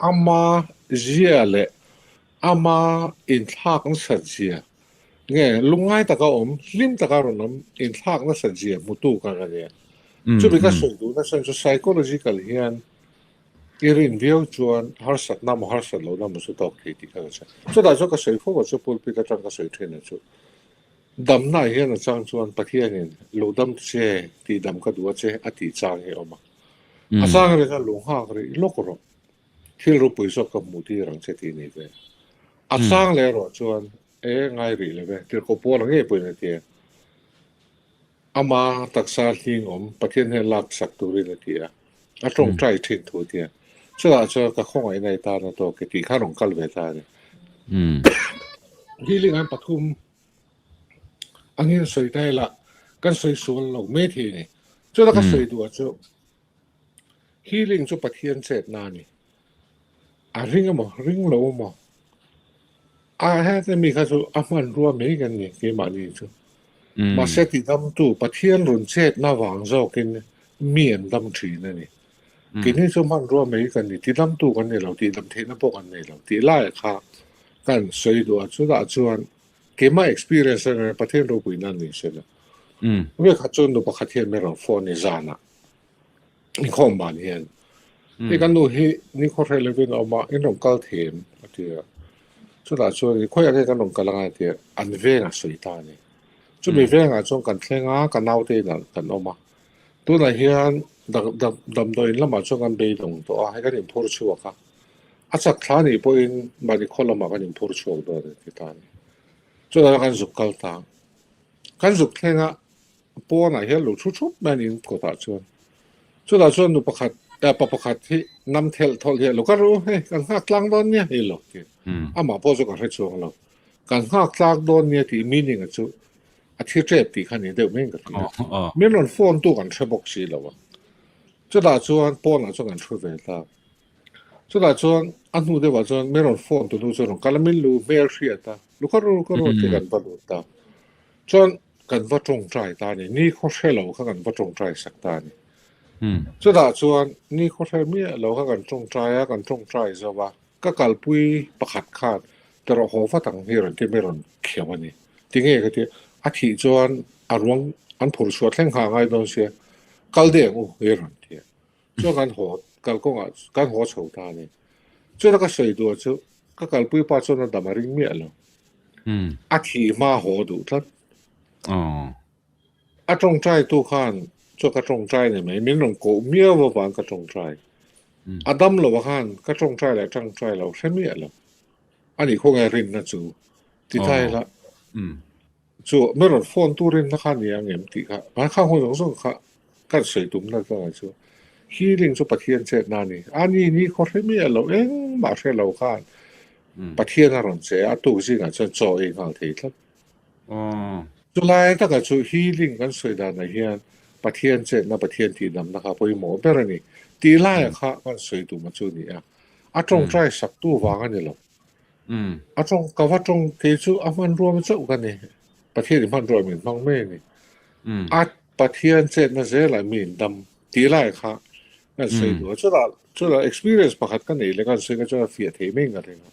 Ama zia leh ama inthlak nasat zia Nge, lungngai taka awm, hlim taka rawn awm, inthlak nasat zia hmutu kha ka nia. Chumi ka sawi duh nasa chu psychological hian i rin viau chuan harsatna maw harsat lohna maw chu tawk thei tih kha ka hria. Chutah chuan ka sawi fo a chu pulpit atang ka sawi thin a chu. Damna hian a chang chuan Pathianin lo dam che tih dam ka duh a che a tih chang hi a awm a. A chang reng a lo nghak rih lawk rawh. Thil ropui zawk ka hmuh tir ang che tih ni ve. A chang leh erawh chuan e ngai rih lo ve, tirhkoh pawl ang ngei pawhin a ti a. Ama taksa hling awm Pathian hian lak sak turin a ti a, a tawngtai thin thu a ti a. Chutah chuan ka khawngaihna i tan a tawk e tih kha rawn kal ve ta a ni. Healing an pathum angin sawi ta ila kan sawi sual lo mai thei a ni. Chutah ka sawi duh ah chu Healing chu Pathian chetna a ni. A ring emaw, ring lo emaw, a hete mi kha chu a hmanrua mai kan ni keimahni chu. Mahse tidamtu Pathian rawn chetna vang zawkin mi an dam thin a ni. Keini chu hmanrua mai kan ni, tidamtu kan ni lo, tihdam theihna pawh kan nei lo tih lai kha kan sawi duh a, chutah chuan keimah experience atangin Pathian ropuina a ni se la. Vekhat chu nu pakhat hian min rawn phone ni zanah. Inkhawm ban hian hei kan nu hi ni khaw hre lovin a awm a, in rawn kal them a ti a. Chutah chuan khawiah nge kan rawn kal anga ti a, an veng a sawi ta a ni. Chumi vengah chuan kan thleng a, ka naute inah kan awm a. Tunah hian damdawiin lamah chuan kan beidawng tawh a, hei kan inphur chhuak a. A chak thla nih pawhin mahni khaw lamah kan inphur chhuak dawn a ti ta a ni. Chutah kan zuk kal ta a, kan zuk thleng a, Pawnah hian lo thu thup mai a ni in kawtah chuan. Chutah chuan nu pakhat eh pa pakhat hi nam thelh thawlh hi a lo kal ru hei kan nghak tlang dawn nia hei lo ti. Amah pawh chu ka hre chuang lo. Kan nghak tlak dawn nia tih meaning a chu a thi tep tih kha ni deuh mai in ka hria. Min rawn phone tu kan hre bawk si lo a. Chutah chuan pawnah chuan kan thu ve ta. Chutah chuan a hnu deuhah chuan min rawn phone tu nu chu rawn kal a min lu hmel hriat a lu ka ru ka ru tih kan va lut ta. Chuan kan va tawngtai ta a ni. Ni khaw hre lo kha kan va tawngtai sak ta a ni. Chutah chuan ni khaw hre miah lo kha kan tawngtai a, kan tawngtai zo va, ka kalpui pakhat khan ti rawh haw vat ang hi rawn ti mai rawn khiau a ni. Tinge ka ti, a thih chuan a ruang an phur chhuah thleng kha a ngai dawn sia, kal deh ang u hi rawn ti a. Chuan kan haw kalkawngah kan haw chho ta a ni. Chuan ka sawi duh chu ka kalpui pa chuan a dam a ring miah lo. A thih hma haw duh tlat. A tawngtai tu khan Chuan ka tawngtai ni mai, min rawn koh miau avang ka tawngtai. A dam lo ah khan ka tawngtai leh tangtai lo hre miah lo. Ani khawnge rinna chu ti ta ila chu min rawn phone tu rinna kha a ni ang em tih kha hmai khang hun zawng zawng kha kan sawi tumna chuan chu healing chu Pathian chetna a ni. Ani ni khaw hre miah lo engmah hre lo khan Pathian a rawn che a, a tuk zingah chuan chaw ei nghal thei tlat. Chulai takah chu healing kan sawi danah hian Pathian chetna, Pathian tihdamna kha pawimawh ber a ni. Tih laia kha kan sawi tum a chu a ni a. A tawngtai saktu vang a ni lo. A tawng, ka va tawng kei chu a hmanrua mi chauh ka ni. Pathian in hmanrua min hmang mai a ni. A Pathian chetna zelah mi in dam tih laia kha kan sawi duh a. Chutah, chutah experience pakhat ka neih leh kan sawi kha chuan a fiah thei mai ka ring a.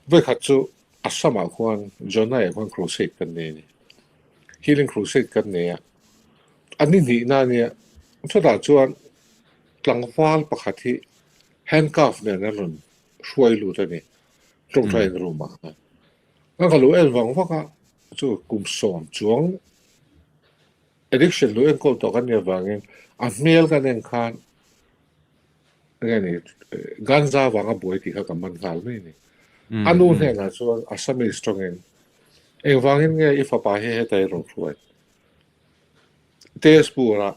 Vawikhat chu Assam-ah khuan Jonai-ah khuan crusade kan nei a ni. Healing crusade kan nei a, a ni hnihna a nia. Chutah chuan tlangval pakhat hi handcuff nen an rawn hruai lut a ni, tawngtai room-ah khan. A ka lo en vang vak a, chu kum sawm chuang addiction lo enkawl tawh kan nih avangin a hmel kan en khan Enge ni, Ganja vanga buai tih kha ka man nghal mai a ni. A nu hnenah chuan Assamese tawngin, Engvangin nge i fapa hi heta i rawn hruai? Tezpur-ah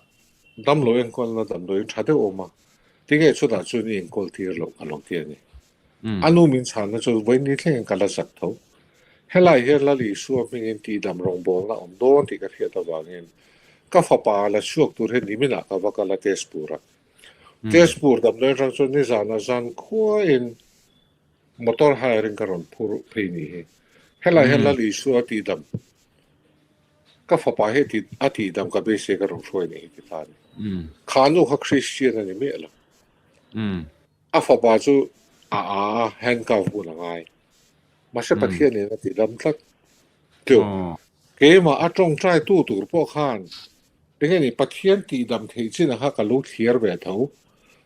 damlo enkawlna damdawiin tha deuh awm a, tinge chutah chuan i enkawl tir loh ka lo ti a ni. A nu min chhanna chu vawiin ni thlengin ka la zak tho. Helai hian Lal Isua hmingin tihdam rawngbawlna awm dawn tih ka hriat avangin ka fapa la chhuak tur hi niminah ka va kal a Tezpur-ah. Tezpur damdawi atang chuan nizanah zan khuain motor hire in ka rawn phur phei ni hi. Helai hian Lal Isua a tihdam, ka fapa hi a tihdam ka beisei ka rawn hruai ni hi ti ta a ni. Kha nu kha Christian a ni miah lo. A fapa chu a a a, handcuff hun a ngai. Mahse Pathianin a tihdam tlat. Chu keimah a tawngtai tu tur pawh khan Enge ni Pathian tihdam theih chin a kha ka lo thliar ve tho.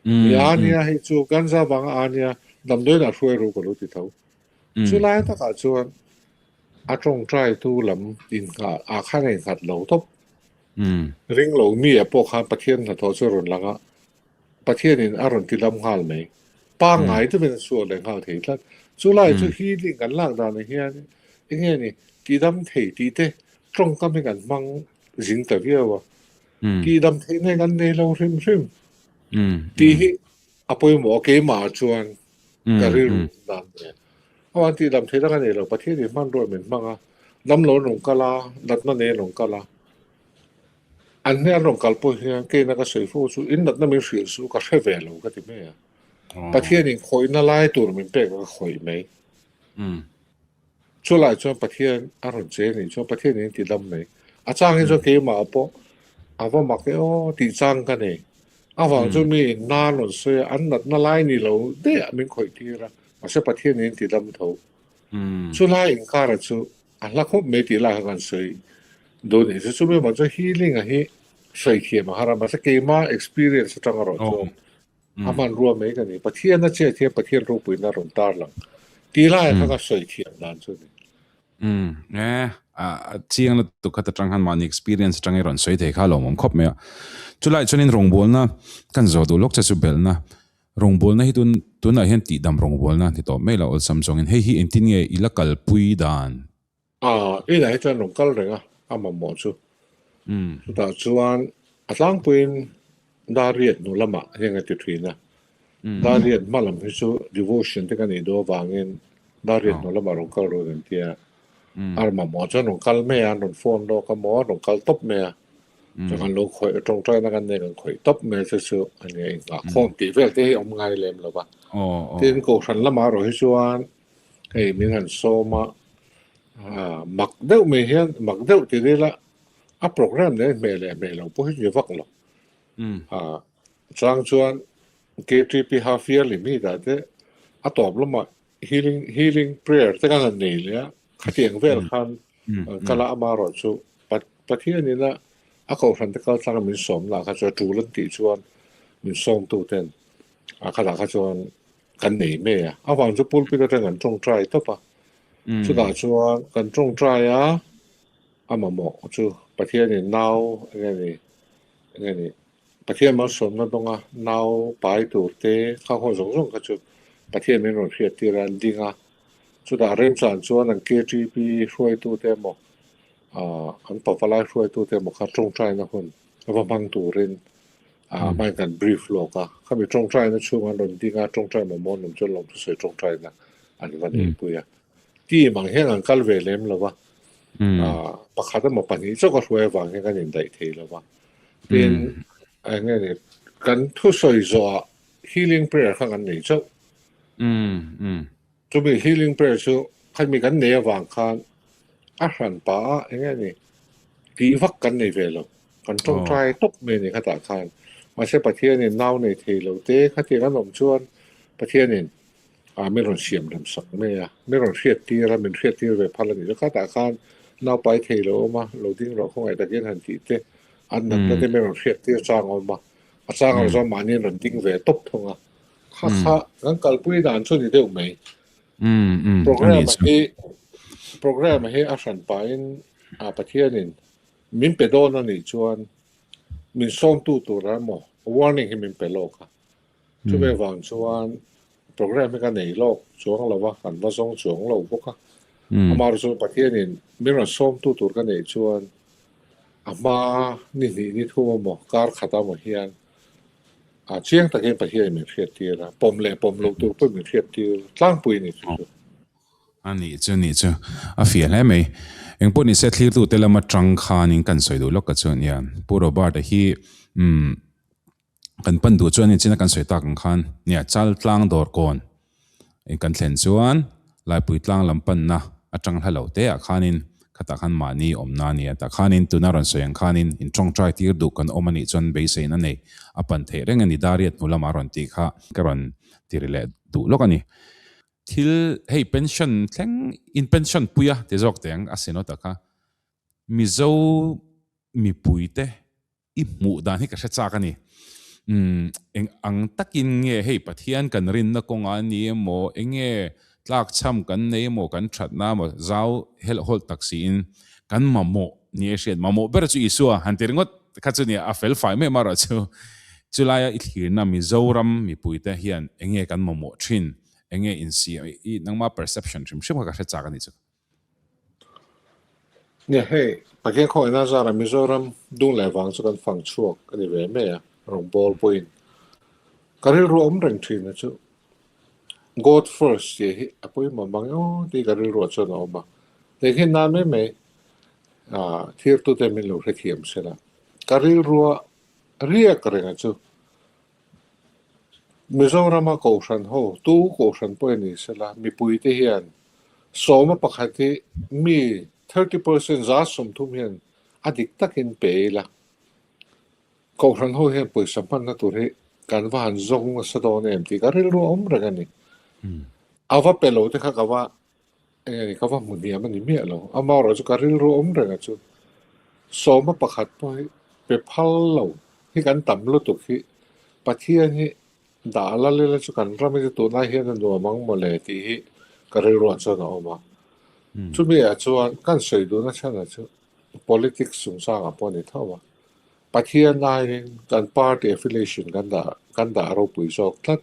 Mi a nia hei chu ganja vanga a nia damdawiin ah hruai ru ka lo ti tho. Chu lai takah chuan a tawngtai tu lam innghah ah khan a innghat lo tawp. Ring lo mi ah pawh khan Pathian hnathawh chu a rawn lang a, Pathianin a rawn tidam nghal mai. Pangngai deuhin a chhuak leh nghal thei tlat. Chu lai chu healing kan lak danah hian enge ni tidam thei tih te tawngkam hi kan hmang zing ta viau a. Tidam theihna hi kan nei lo hrim hrim tih hi a pawimawh a keimah chuan ka rilru dan nen. Awan tidam theihna ka nei lo Pathianin hmanrua min hmang a, damlo an rawn kal a, natna nei an rawn kal a. An hne an rawn kal pawh hian keina ka sawi fo chu in natna min hrilh suh ka hre ve lo ka ti mai a. Pathianin khawihna lai tur min pek a ka khawih mai. Chulai chuan Pathian a rawn che anih chuan Pathianin a ti dam mai. A chang hi chuan keimah pawh a va mak e aw tih chang ka nei. Avang chu mi in na an rawn sawi a, an natna lai ni lo daih ah min khawih tir a, mahse Pathianin a ti dam tho. Chulai inkara chu A hla khawp mai tih lai kha kan sawi dawn nih chu. Chumi erawh chuan healing a hi sawi thiam a har a, mahse keima experience atang erawh chuan a hmanrua mai ka ni. Pathian a chet hian Pathian ropuina a rawn tar lang tih lai kha ka sawi thiam dan chu a ni. Umm e, a chiang lutuk khat atang khan mahni experience atang i rawn sawi thei kha a lawmawm khawp mai a. Chulai chuanin rawngbawlna kan zawh duh lawk che chu belhna Rawngbawlna hi tun tunah hian tihdam rawngbawlna ni tawh mai lo awlsam zawngin hei hi engtin nge i la kalpui dan? A, inah hi chuan rawn kal reng a, a mamawh chu. Chutah chuan a tlangpuiin Dariat hnu lamah hian ka ti thin a. Dariat hma lam hi chu devotion te ka nih duh avangin Dariat hnu lamah rawn kal run an tia. A mamawh chuan rawn kal mai a, an rawn phone lawk a maw, an rawn kal tawp mai a. Chuan kan lo khawih tawngtaina kan nei kan khawih tawp mai chu chu a nia inngah khawm tih vel te hi awm ngai lem lo va. Tin Kohhran lamah erawh hi chuan hei min han sawm a, mak deuh mai hian mak deuh ti ila a program nen hmeh leh hmeh lo pawh hi ni vak lo. Chang chuan KTP half yearly meet ah te a tawp lamah healing healing prayer te kan han nei leh a, khatiang vel khan an kal a, amaherawh chu Pathian ina a kohhran te kal tlang a min sawm lah kha chuan tul an tih chuan min sawm tu ten a khatah kha chuan kan nei mai a, avang chu pulpit atang kan tawngtai tawp a, chutah chuan kan tawngtai a, a mamawh chu Pathian in nau enge ni. Enge ni, Pathian malsawmna dawnga nau pai tur te kha haw zawng zawng kha chu Pathian min rawn hriat tir a, an ding a. Chutah remchan chuan an KTP hruaitute emaw, an pavalai hruaitute emaw kha tawngtaina hun a va hmang turin hmain kan brief lawk a. Khami tawngtaina chhung an rawn ding a, tawngtai mamawh an awm chuan lawmthusawi tawngtaina an va neihpui a. Team ang hian an kal ve lem lo va, pakhat emaw pahnih chauh ka hruai avang hian kan indaih thei lo va. Tin, eng nge ni, kan thusawi zawhah healing prayer kha kan nei chauh. Chumi healing prayer chu khami kan nei avang khan a hran pah a, eng nge ni, tih vak kan nei ve lo. Kan tawngtai tawp mai a ni khatah khan. Mahse Pathianin nau nei thei lo te khatiang an awm chuan Pathianin Ah, min rawn siam rem sak mai a, min rawn hriat tir a, min hriat tir ve phal a nih chu. Khatah khan naupai thei lo awm a, lo ding rawh khawngaih takin han tih te, an natna te min rawn hriat tir chang a awm a, a chang erawh chuan mahni an rawn ding ve tawp thung a. Kha kha kan kalpui dan chu a ni deuh mai. Program hi program hi a hran pahin Pathianin min pe dawn a nih chuan min sawmtu tur emaw warning hi min pe lawk a. Chumi avang chuan program hi ka nei lawk chuang lo va, kan va zawng chuang lo bawk a. Amaherawhchu chu Pathianin min rawn sawmtu tur ka neih chuan a hma ni hnih ni thum emaw kar khat emaw hian a chiang takin Pathianin min hriat tir a, pawm leh pawm loh tur pawhin min hriat tir tlangpui a ni chu chu. A nih chu nih chu a fiah hle mai. Engpawh nise thlirtute lama tang khanin kan sawi duh lawk ka chu nia. Pu Robert-a hi umm Kan pan duh chuan inchina kan sawi tak ang khan nia chal tlang dawr kawn in kan thlen chuan Laipui tlang lam panna atang hla lo te ah khanin khatah khan mahni awmna a ni a, tah khanin tuna rawn sawi ang khanin in tawngtai tir duh kan awm a nih chuan beiseina nei a pan theih reng a ni Dariat hnu lamah rawn tih kha ka rawn ti ri leh duh lawk a ni. Thil hei pension thleng in pension pui a ti zawk teh ang a si nawt ah kha Mizo mipui te I hmuh dan hi ka hre chak a ni. Umm, eng ang takin nge hei Pathian kan rinna kawngah a ni emaw, eng nge tlakchham kan nei emaw, kan thatna emaw zau helh hawlh tak siin kan mamawh ni a hriat. Mamawh ber chu Isua han ti ringawt kha chu nia, a fel fai mai marawh chu chulaia i thlirna Mizoram mipuite hian eng nge kan mamawh thin, eng nge insiam, i nangma perception hrim hrim kha ka hre chak a ni chu. Nia hei, Pathian khawngaihna zarah Mizoram dung leh vang chu kan fang chhuak a ni ve mai a, rawngbâwl pawhin ka rilru awm reng ṭhin a chu God first tih hi a pawimawh mang emaw tih ka rilruah chuan a awm a, tehkhin nan mai mai ah thirtute min lo hrethiam se la, ka rilrua riak reng a chu Mizorama Kohhran ho, tu Kohhran pawh ni sela, mipuite hian sawma pakhat hi mi 30% 30% hian a dik takin pe ila, Kohhran ho hian pawisa hmanna tur hi kan va han zawng nasa dawn em tih ka rilru a awm reng a ni. A va pe lo te kha ka va Eng nge ka va hmu hniam a ni miah lo. Amaherawh chu ka rilru awm reng a chu sawma pakhat pawh hi pe phal lo hi kan tam lutuk hi Pathian hi dah la lela chu kan ram hi chu tunlai hian a nuam ang mawle tih hi ka rilruah chuan a awm a. Chumi ah chuan kan sawi duhna chhanah chu politics chungchangah pawh a ni tho a. Pathian aiin kan party affiliation kan dah kan dah ropui zawk tlat.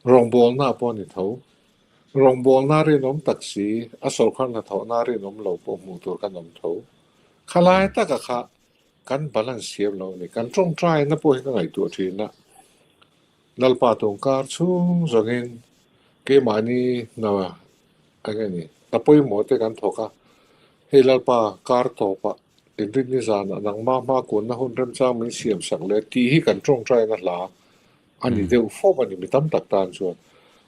Rawngbawlna pawh a ni tho. Rawngbawlna rinawm tak si, a sawrkar hnathawhna rinawm lo pawh hmuh tur kan awm tho. Khalai taka kha kan balance thiam lo a ni. Kan tawngtaina pawh hi ka ngaihtuah thin a, Lalpa tungkar chhung zawngin keimahni hna eng nge ni, hna pawimawh te kan thawk a, hei Lalpa kar tawpah inrinni zanah nangmah hma kunna hun remchang min siam sak leh tih hi kan tawngtaina hla A ni deuh fawp a ni mi tam tak tan chuan.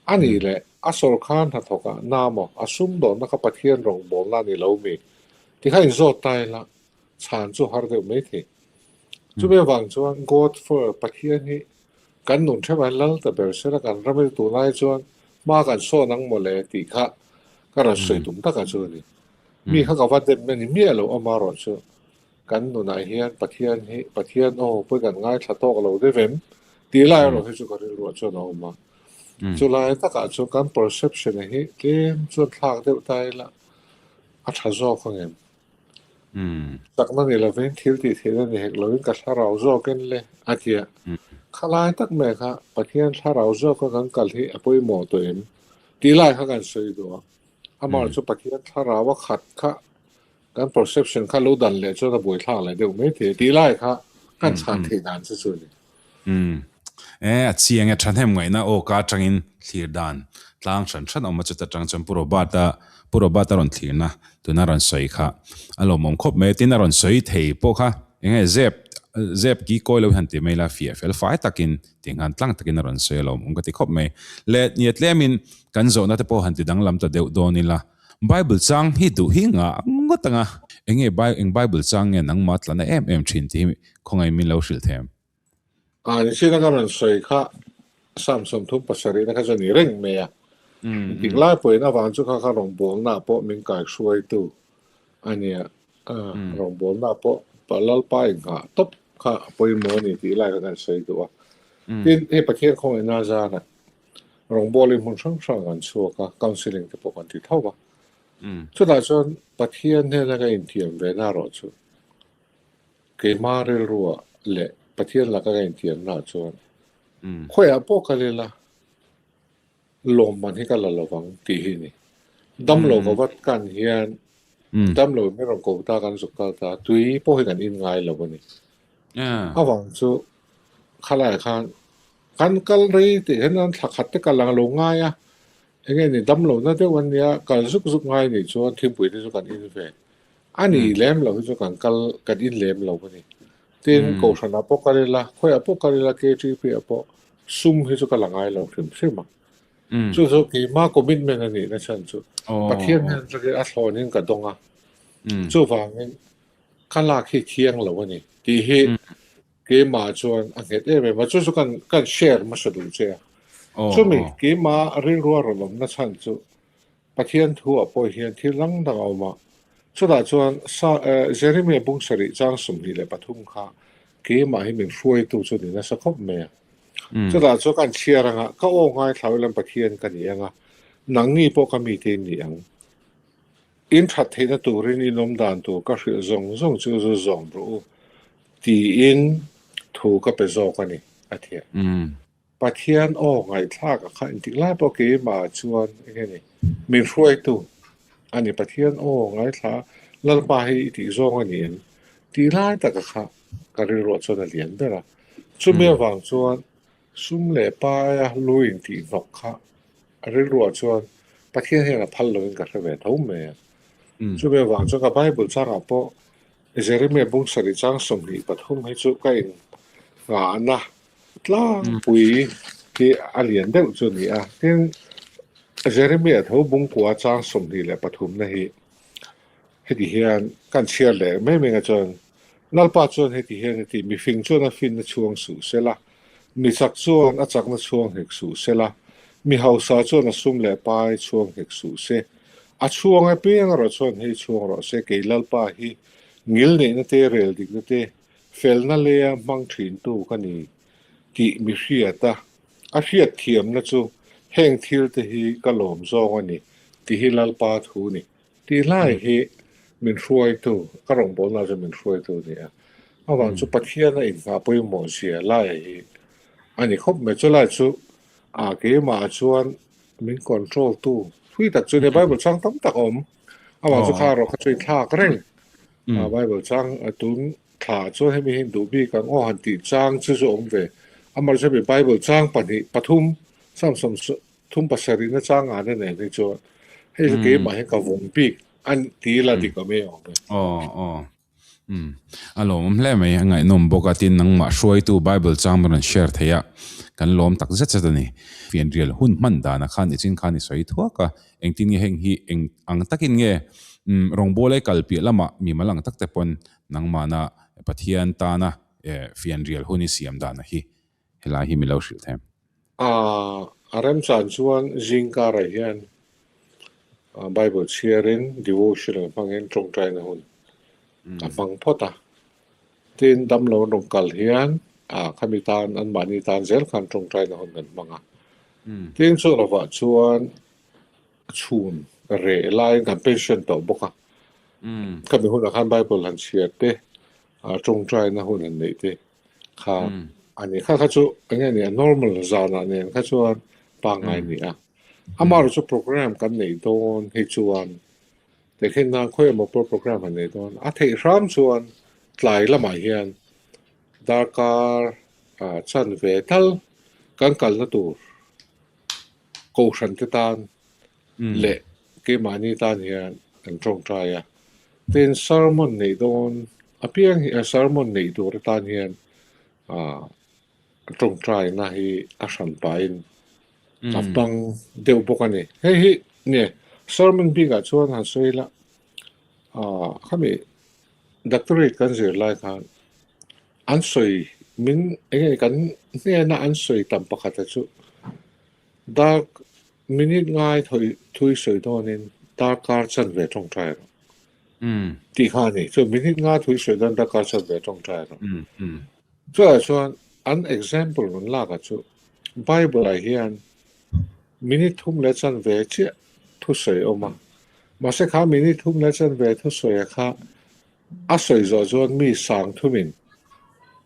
A nih leh a sawrkar hnathawk ah na maw a sumdawnna kha Pathian rawngbawlna a ni lo mi? Ti kha inzawt ta ila chhan chu har deuh mai thei. Chumi avang chuan God for Pathian hi kan nun theuh a lal ta ber sela kan ram hi tunlai chuan hma kan sawn ang maw le tih kha ka rawn sawi tum takah chu a ni. Mi kha ka va dem a ni miah lo amaherawh chu Kan nunah hian Pathian hi Pathian aw pawi kan ngaithla tawk lo deuh em? Tih lai erawh hi chu ka rilruah chuan a awm a. Chulai takah chuan kan perception hi tlem chuan thlak deuh ta ila a tha zawk ang em? Chakna ni lovin, thil tih theihna ni hek lovin ka thlarau zawkin le a ti a. Khalai tak mai kha Pathian thlarau zawka kan kal hi a pawimawh tawh em? Tih lai kha kan sawi duh a. Amah chu Pathian thlarau a khat kha kan perception kha lo dan leh chuan a buaithlak leh deuh mai thei a tih lai kha kan chhan theih dan chu chu a ni. Umm. E, a chiang e, thahnem ngaihna aw ka atangin thlir dan tlang hran hran awm a, chuta tang chuan Pu Robert-a, Pu Robert-a rawn thlirna tuna rawn sawi kha a lawmawm khawp mai a, tin a rawn sawi thei pawh kha eng nge zep, zep ki kawi lo hi han ti mai la, fiah fel fai takin ti nghan tlang takin a rawn sawi a lawmawm ka ti khawp mai. Le, nia tlemin kan zawhna te pawh han ti danglam ta deuh dawn ila, Bible chang hi duh hi ngah ngawt ang a, eng nge eng Bible chang nge nangmah tlana em em thin tih hi khawngaih min lo hrilh them. A nichina ka rawn sawi kha Psalm 37 na kha chu a ni reng mai a. Engtik lai pawhin avang chu kha kha rawngbawlna pawh min kaihruaitu a nia. Rawngbawlna pawh Lalpa inghah tawp kha a pawimawh a ni tih lai kha kan sawi duh a. Tin, hei Pathian khawngaihna zana Rawngbawlin hmun hrang hrang an chhuak a, counselling te pawh kan ti tho va. Chutah chuan Pathian hnena ka intiam ve na erawh chu keima rilruah leh Pathian laka ka intiam naah chuan khawiah pawh kal ila lawmman hi ka la lovang tih hi a ni. Damlo ka vat kan hian damlo in min rawn ko ta kan zuk kal ta, tui pawh hi kan in ngai lo a ni. Avang chu khalaiah khan Kan kal rei tih hian an thla khat te kal ang lo ngai a, enge ni dam lohna deuh an nia, kal zuk zuk ngai nih chuan thingpui te chu kan in ve. A ni lem lo hi chu kan kal kan in lem lo a ni. Tin, Kohhranah pawh kal ila, khawiah pawh kal ila, KTP ah pawh sum hi chu ka la ngai lo hrim hrim a. Chu chu keimah commitment a nihna chhan chu Pathian hian chutin a thlawnin ka dawng a, chuvangin ka lak hi thiang lo a ni tih hi Keimah chuan a nghet em em a, chu chu kan kan share hmasa duh che a. Chumi keimah rilrua rawn awmna chhan chu Pathian thu ah pawh hian thil dang dang a awm a. Chutah chuan sa Jeremiah bung sarih chang 23 kha keimah hi min hruaitu chu ni nasa khawp mai a. Chutah chuan kan chhiar anga ka aw ngaithla ila Pathian ka ni ang a, nangni pawh ka mite in ni ang. In that theihna turin in awm dan tur ka hrilh zawng zawng chu zu zawm rawh u tiin thu ka pe zawk a ni, a ti a. Pathian aw ngaihthlak a kha intik lai pawh keimah chuan eng nge ni, min hruaitu a ni. Pathian aw ngaithla Lalpa hi i tih zawng a ni em? Tih lai taka kha ka rilruah chuan a lian ber a. Chumi avang chuan sum leh paia lu intih hnawk kha A rilruah chuan Pathian hian a phal loin ka hre ve tho mai a. Chumi avang chuan ka Bible changah pawh Jeremiah bung sarih chang 23 hi chu ka in nghahna tlangpui hi a lian deuh chu a ni a. Tin, Jeremiah tho bung kua chang 23 na hi heti hian kan chhiar leh mai mai a chuan Lalpa chuan heti hian a ti, Mifing chuan a finna chhuang suh sela, Mi chak chuan a chakna chhuang hek suh se la, mi hausa chuan a sum leh pai chhuang hek suh se. A chhuang apiang erawh chuan hei chhuang rawh se, kei Lalpa hi ngil neihna te, rel dikna te, felna leia hmang thintu ka ni tih mi hriat a, a hriat thiamna chu heng thil te hi ka lawm zawng a ni tih hi Lalpa thu ni. Tih hlai hi min hruaitu, ka rawngbawlna chu min hruaitu a ni a. Avang chu Pathian a inhngah pawimawh zia lai hi a ni khawp mai. Chulai chu a keimah chuan min control tu thui tak chu a ni. Bible chang tam tak a awm. Avang chu kha erawh kha chu inthlak reng. Bible chang tun thla chuan hemi hi duh bik ang aw han tih chang chu chu awm ve. Amaherawhchu hemi Bible chang pahnih pathum Samson Thum pasarih na chang an a nen hi chuan hei chu keimah hian ka vawng bik a ti ila dik awm e awm e. Aw aw umm a lawmawm hle mai a ngaihnawm bawk a tin nangmah hruaitu Bible chang rawn share thei a kan lawm tak zet zet a ni. Fianrial hun hman danah khan i chin khan i sawi thuak a engtin nge heng hi eng ang takin nge umm rawngbawlai kal piah lamah mimal ang tak te pawn nangmahna Pathian tana fianrial hun i siam danah hi Helai hi mi lo hrilh them. A a remchan chuan zingkarah hian Bible chhiarin devotional hmangin tawngtaina hun a hmang phawt a. Tin, damlo an rawn kal hian khami tan anmahni tan zel khan tawngtaina hun kan hmang a. Tin, chu lovah chuan chhun reh laiin kan pension tawh bawk a. Khami hunah khan Bible han chhiar te, tawngtaina hun han neih te kha a ni. Kha kha chu eng nge ni a normal zanah nen kha chuan pangngai a ni a. Amaherawhchu chu program kan neih dawn hi chuan tehkhin nan khawi emaw pawh program han neih dawn a theih hram chuan tlai lamah hian darkar chanve tal kan kalna tur kohhran te tan leh keimahni tan hian kan tawngtai a. Tin, sermon neih dawn apiang hi sermon neih tur atan hian ah tawngtaina hi a hran pahin a hmang deuh bawk a ni. Hei hi nge sermon bikah chuan han sawi ila ah khami doctorate kan zir lai khan an sawi min eng nge kan hnena an sawi tam pakhata chu dark Minute ngai thui sawi dawnin darkar chanve tawngtai rawh tih kha a ni. Chuan minute ngai thui sawi dawn darkar chanve tawngtai rawh. Chutah chuan an example rawn lak ah chu Bible ah hian minute thum leh chanve chiah thusawi a awm a. Mahse kha minute thum leh chanve thusawi ah kha A sawi zawh chuan mi sang thumin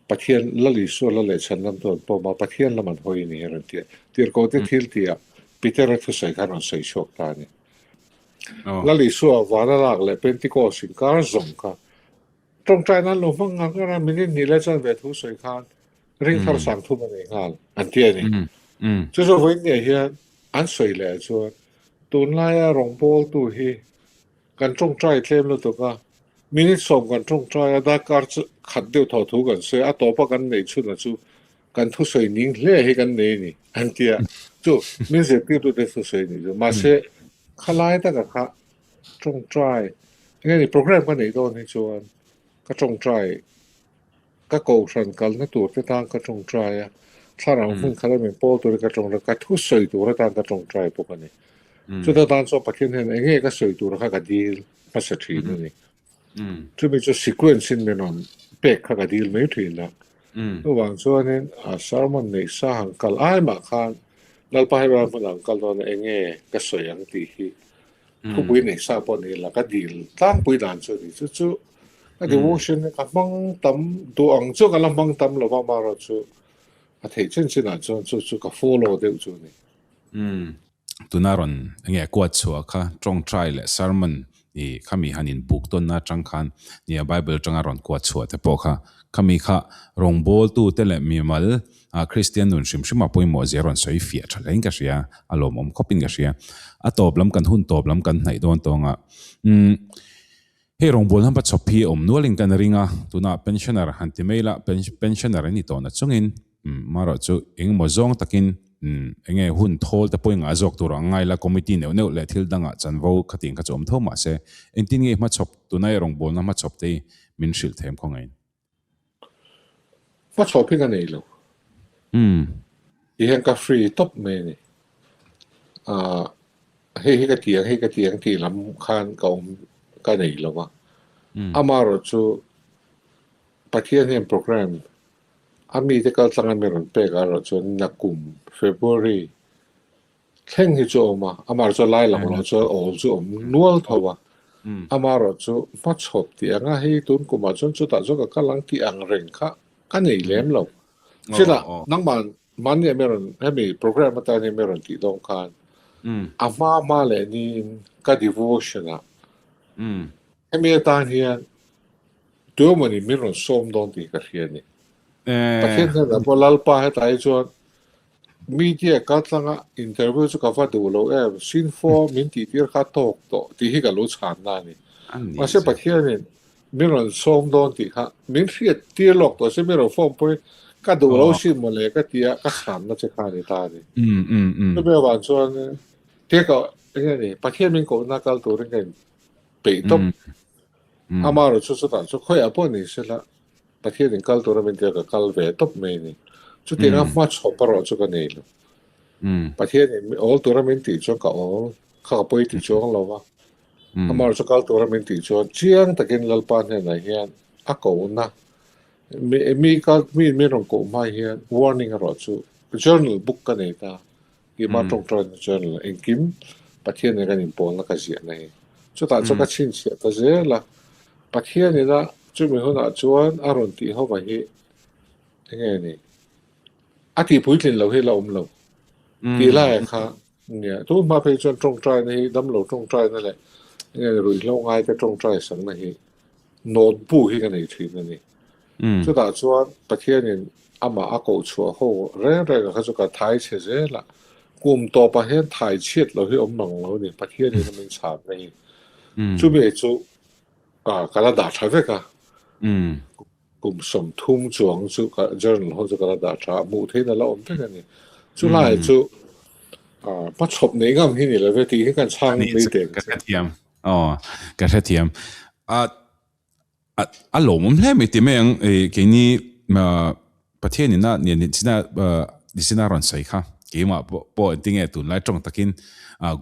Pathian Lal Isua la leh chhan lam chu an pawm a, Pathian lam an hawi a ni a rawn ti a. Tirhkohte thil tihah Petera thusawi kha a rawn sawi chhuak ta a ni. Lal Isua vana lak leh Pentecost inkar zawng kha tawngtai nan lo hmang ngar ngar a, minute hnih leh chuan ve thu sawi khan ring thar sang thum a nei nghal an ti a ni. Chu chu vawiin hian an sawi leh chuan tunlaia rawngbawltu hi Kan tawngtai tlem lutuk a, minute sawm kan tawngtai a, darkar chu khat deuh thaw thu kan sawi a, a tawpa kan neih chhunah chu kan thusawi ning hle hi kan nei a ni an ti a, chu min zirtirtute thusawi nih chu. Mahse, khalai taka kha tawngtai, enge ni program ka neih dawn hi chuan ka tawngtai Ka kohhran kalna tur te tan ka tawngtai a, thlarau hmun khat a min pawl turin ka tawngtai a, ka thu sawi tur atan ka tawngtai bawk a ni. Chuta tan chuan Pathian hian eng nge ka sawi tur kha ka dil hmasa thin a ni. Chumi chu sequence in min rawn pek kha ka dil mai thin a. Chuvang chuanin a sermon neih sa han kal ai mah khan Lalpa hei hmun ah an kal dawn a eng nge ka sawi ang tih hi Thupui nei sa pawh ni la ka dil tlangpui dan chu a ni. Chu chu ka devotion hi ka hmang tam duh ang chu ka la hmang tam lo va amaherawh chu a theih chin chin ah chuan chu chu ka follow deuh chu a ni. Umm tuna rawn enge kuat chhuah kha tawngtai leh sermon i khami han in buk tawnna atang khan nia Bible atanga rawn kuat chhuah te pawh kha khami kha rawngbawltu te leh mimal A Kristian nun hrim hrim a pawimawh zia rawn sawi fiah tha hlein ka hria, a lawmawm khawpin ka hria. A tawp lam kan hun tawp lam kan hnaih dawn tawng a. Umm hei rawngbawlna hmachhawp hi awm nualin kan ring a, tunah pensioner han ti mai ila, pensioner an ni tawhna chungin umm marawh chu engemaw zawng takin umm enge hun thawl te pawh engah zawk tur ang ngai la, committee neuh neuh leh thil dangah chanvo khatiang kha chu awm tho mahse engtin nge hmachhawp tuna i rawngbawlna hmachhawp te hi min hrilh them khawngaih in. Hmachhawp hi ka nei lo. Ti hian ka free tawp mai a ni. Aah hei hi ka ti ang, hei ka ti ang tih lam khan ka awm ka nei lo va. Amaherawhchu Pathian hian program a mite kal tlanga mi rawn pek ah erawh chuan nakum February Thleng hi chu a awm a, amaherawh chu lai lang loh chuan awl chu a awm nual tho a, amaherawh chu hmachhawp tih anga hei tun kumah chuan chutah chuan ka kal ang tih ang reng kha ka nei lem lo. Chutah nangmah mahni ah mi rawn hemi program atan hian mi rawn tih dawn khan a hma hma leh niin ka devotion ah hemi atan hian tuemawni min rawn sawm dawn tih ka hria a ni. Pathian hnenah pawh Lalpa hetah hi chuan Media kaltlanga interview chu ka va duh lo em, Sinfo min tih tir kha tawk tawh tih hi ka lo chhan na a ni. Mahse Pathianin min rawn sawm dawn tih kha min hriat tir lawk tawh se min rawn form pawhin ka duh lo si mawle ka ti a, ka chhanna che kha a ni ta a ni. Chumi avang chuan tia ka eng nge ni Pathian min kohna kal turin ka inpeih tawp. Amaherawhchu chutah chu khawiah pawh ni sela Pathian in kal tura min tia ka kal ve tawp mai a ni. Chutianga hmachhawp erawh chu ka nei lo. Pathian in awl tura min tih chuan ka awl, kha ka pawi ti chuang lo va. Amaherawh chu kal tura min tih chuan chiang takin Lalpa hnenah hian a kohna, mi kal mi min rawn koh hma hian warning erawh chu journal book ka nei ta. Keimah tawngtaina journal engkim Pathian nen kan inpawlna ka ziahna hi. Chutah chuan ka chhinchhiah ta zel a, Pathian ina chumi hunah chuan a rawn tih ho hi enge ni? A tih puitlin loh hi la awm lo tih lai kha nia. Tun hma phei chuan tawngtaina hi damlo tawngtaina leh enge ruihhlo ngaite tawngtai sakna hi notebook hi ka nei thin a ni. Chutah chuan Pathianin amah a koh chhuah ho reng reng ah kha chu ka thai chhe zel a, kum tawpah hian thai chhiat loh hi awm mang lo a ni, Pathianin a min chhan na hi. Chumi chu ka la dah tha vek a, kum 30 chuang chu ka journal ho chu ka la dah tha a, hmuh theihin a la awm vek a ni. Chulai chu hmachhawp neih ngam hi ni lo ve tih hi kan chhang mai teh ang che. Ka hrethiam, aw ka hrethiam. A lawmawm hle mai ti mai ang keini Pathian ina nichina nichina rawn sawi kha keimah pawh pawh engtinge tunlai tawng takin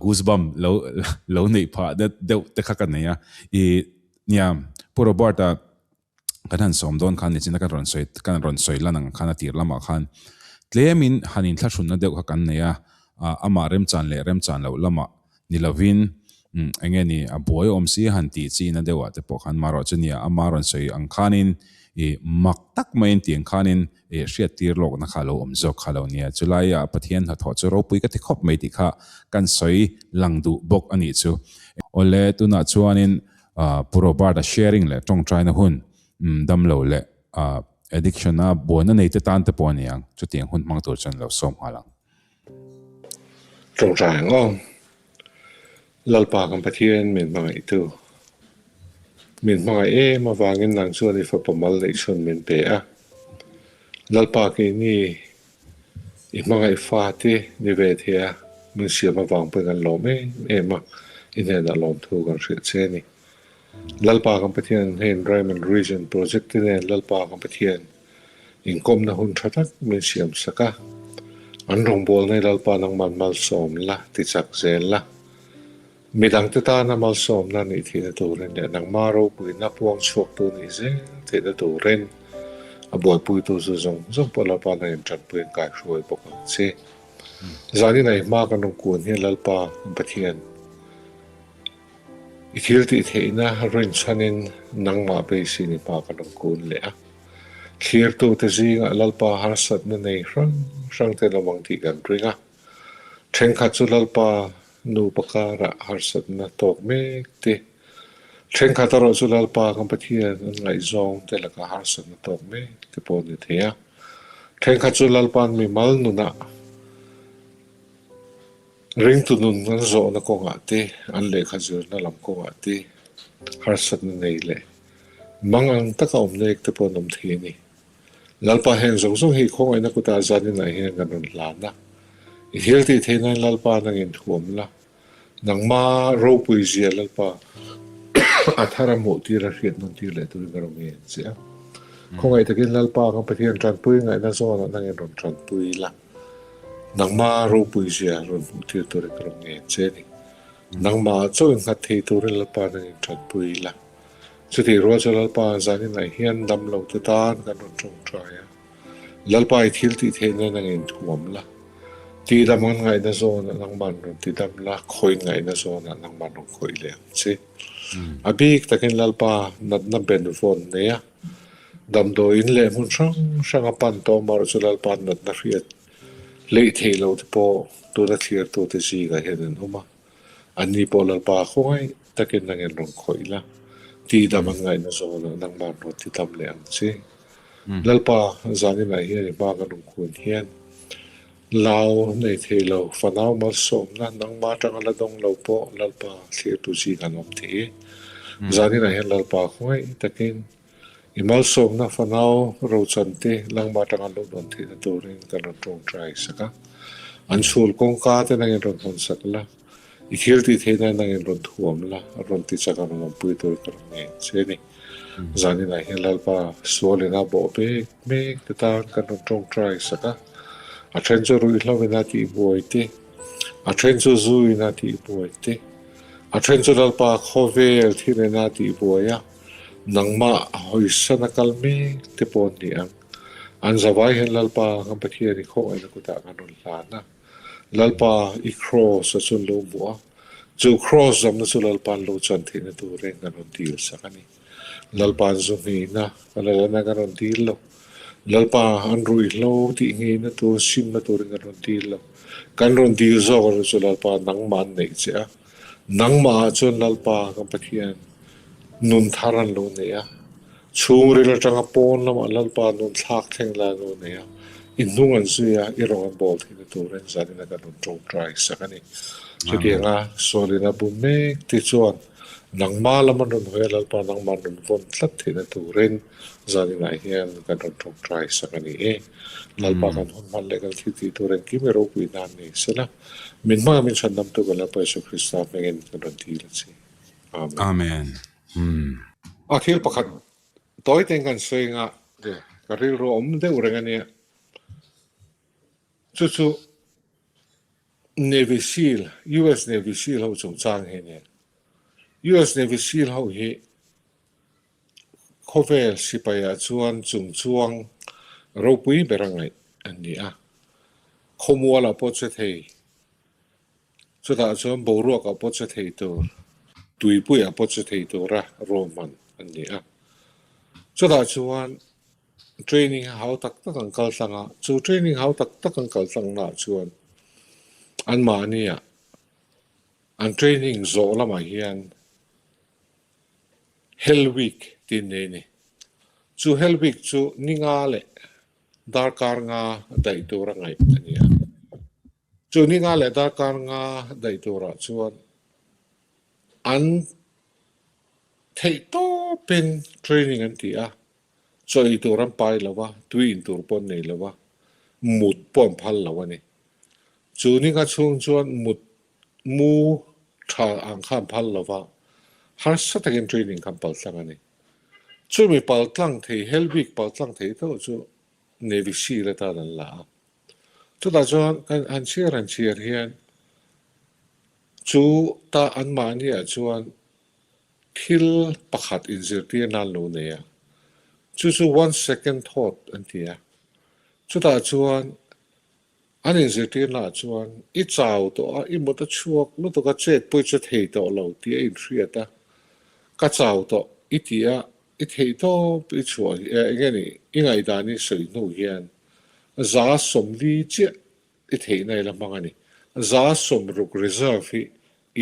goosebump lo lo neih phah deuh te kha ka nei a i nia Pu Robert-a kan han sawm dawn khan nichina kan rawn sawi kan rawn sawi lan ang khan a tir lamah khan tlemin han inthlahrunna deuh kha kan nei a amah remchan leh remchan loh lamah Ni lovin, umm, eng nge ni, a buai awm si han tih chi na deuhah te pawh khan marawh chu nia, ama rawn sawi ang khanin i mak tak maiin tih ang khanin i hriat tir lawkna kha a lo awm zawk kha lo nia. Chulai ah Pathian hnathawh chu ropui ka ti khawp mai tih kha kan sawi lang duh bawk a nih chu. Awle, tunah chuanin Pu Robert-a sharing leh tawngtaina hun, umm, damlo leh addiction-a buaina neite tan te pawh a ni ang, chutiang hun hmang tur chuan lo sawm nghal ang. Tawngtai ang aw. Lalpa kan Pathian min hmangaihtu. Min hmangaih em avangin nang chuan i fapa mal neih chhun min pe a. Lalpa keini i hmangaih fate ni ve thei a, min siam avang pawhin kan lawm em em a, i hnenah lawmthu kan hrilh che a ni. Lalpa kan Pathian hei Environment Region Project te nen Lalpa kan Pathian Inkawmna hun tha tak min siam sak a, an rawngbawlna hi Lalpa nangman malsawm la ti chak zel la. Midangte tana malsawmna nih theihna turin leh nangma ropuina puang chhuaktu nih zel theihna turin a buaipuitu chu zawng zawng pawh Lalpa nangin tanpuiin kaihruai bawk ang che. Zanin a i hma kan rawn kun hian Lalpa kan Pathian i thil tih theihna rinchhanin nangmah beisein i hma kan rawn kun leh a. Thlirtute zingah Lalpa harsatna nei hrang hrang te lo ang tih kan ring a. Thenkhat chu Lalpa nupa karah harsatna tawk mek te, thenkhat erawh chu Lalpa kan Pathian an ngaihzawng te lakah harsatna tawk mek te pawh a ni thei a. Thenkhat chu Lalpa'n mimal nunah ringtu nun an zawhna kawngah te, an lehkha zirna lam kawngah te harsatna nei leh Mang ang taka awm nek te pawh an awm thei a ni. Lalpa heng zawng zawng hi khawngaihna kutah zaninah hian kan rawn hlan a. I thil tih theih nan Lalpa nangin thuam la. Nangma ropui zia Lalpa a thar a hmuh tir a hriat nawn tir leh turin ka rawn ngen che a. Khawngaih takin Lalpa kan Pathian tanpui ngaihna zawnah nangin rawn tanpui la. Nangma ropui zia rawn hmuh tir turin ka rawn ngen che a ni. Nangmah chauh innghat thei turin Lalpa nangin tanpui la. Chutih rual chu Lalpa zaninah hian dam lo te tan kan rawn tawngtai a. Lalpa i thil tih theihna nangin thuam la. Tihdam an ngaihna zawnah nangman rawn tidam la, khawiin ngaihna zawnah nangman rawn khawih leh ang che. A bik takin Lalpa natna ben vawn nei a, damdawiin leh hmun hrang hrang a pan tawh amaherawh chu Lalpa natna hriat hleih theih loh te pawh tuna thlirtute zingah hian an awm a. Anni pawh Lalpa khawngaih takin nangin rawn khawih la, tihdam an ngaihna zawnah nangmah rawn tidam leh ang che. Lalpa, zaninah hian i hma kan rawn kun hian lau nei thei lo, fanau malsawmna nangmah atanga la dawng lo pawh Lalpa thlirtu zing an awm thei e. Zaninah hian Lalpa khawngaih takin i malsawmna fanau rochante nangmah atanga lo dawn theihna turin kan rawn tawngtai sak a. An chhul kawngka te nangin rawn hawn sak la, i thil tih theihna nangin rawn thuam la, rawn ti chak a rawn awmpui tur ka rawn ngen che a ni. Zaninah hian Lalpa sualin a bawh mek mek te tan kan rawn tawngtai sak a. A then chu ruihhlo in a tihbuai te, a then chu zu in a tihbuai te, a then chu Lalpa khawvel thil in a tihbuai a. Nangmah hawisana kal mek te pawh an ni ang. An zavai hian Lalpa kan Pathian i khawngaihna kutah kan rawn hlan a. Lalpa i kraws a chun lo hmuh a. Chu Kraws zawmna chu Lalpa'n lo chan theihna turin kan rawn dil sak a ni. Lalpa'n zu ngheina kan la lana kan rawn dil lo. Lalpa an ruihhlo tih ngheina tur, simna turin kan rawn dil lo. Kan rawn dil zawk erawh chu Lalpa nangmah an neih che a. Nangmahah chuan Lalpa kan Pathian nun thar an lo nei a. Chhungril atanga pawn lamah Lalpa nun thlak thleng lai an lo nei a, i hnung an zui a, i rawng an bawl theihna turin zanin a kan rawn tawngtai sak a ni. Chutianga sualin a bu mek te chuan nangma lam an rawn hawi a, Lalpa nangma an rawn vawn tlat theihna turin zaninah hian kan rawn tawngtai sak a ni e. Lalpa kan hun hman leh kan thil tih tur engkim i ropui nan ni sela, min hmanga min chhandamtu kan Lalpa Jesu Krista hmingin kan rawn dil a che. Amen. Amen. Umm. A thil pakhat tawi ten kan sawi nga ka rilru a awm deuh reng a nia. Chu chu Navy Seal, US Navy Seal ho chungchang hi a nia. US Navy Seal ho hi khawvel sipaiah chuan chungchuang ropui ber a ngaih an ni a. Khawmualah pawh che thei Chutah chuan boruakah pawh che thei tur, tuipuiah pawh che thei tura ruahman an ni a. Chutah chuan training hau tak tak an kal tlang a, chu training hau tak tak an kal tlangnaah chuan anmahniah an training zawh lamah hian Hell Week tih an nei a ni. Chu Hell Week chu ni nga leh darkar nga daih tura ngaih a ni a. Chu ni nga leh darkar nga daih turah chuan an theih tawpin training an ti a, chaw ei tur an pai lo va, tui in tur pawh an nei lo va, mut pawh an phal lo a ni. Chu ni nga chhung chuan mut mu tha ang kha an phal lo va, harsa takin training kha an paltlang a ni. Chumi paltlang thei, hel bik paltlang thei deuh chu Navy Seal atan an la a. Chutah chuan kan han chhiar han chhiar hian chu ta anmahniah chuan thil pakhat inzirtir nan lo nei a, chu chu one second thought an ti a. Chutah chuan an inzirtirnaah chuan i chau tawh a, i mut a chhuak lutuk a, chet pawh i che thei tawh lo tih a inhriat a, ka chau tawh i ti a, I theih tawp i chhuah hi eng nge ni i ngaihdan i sawi hnu hian 40 chiah i theihna i la hmang a ni. 60 reserve hi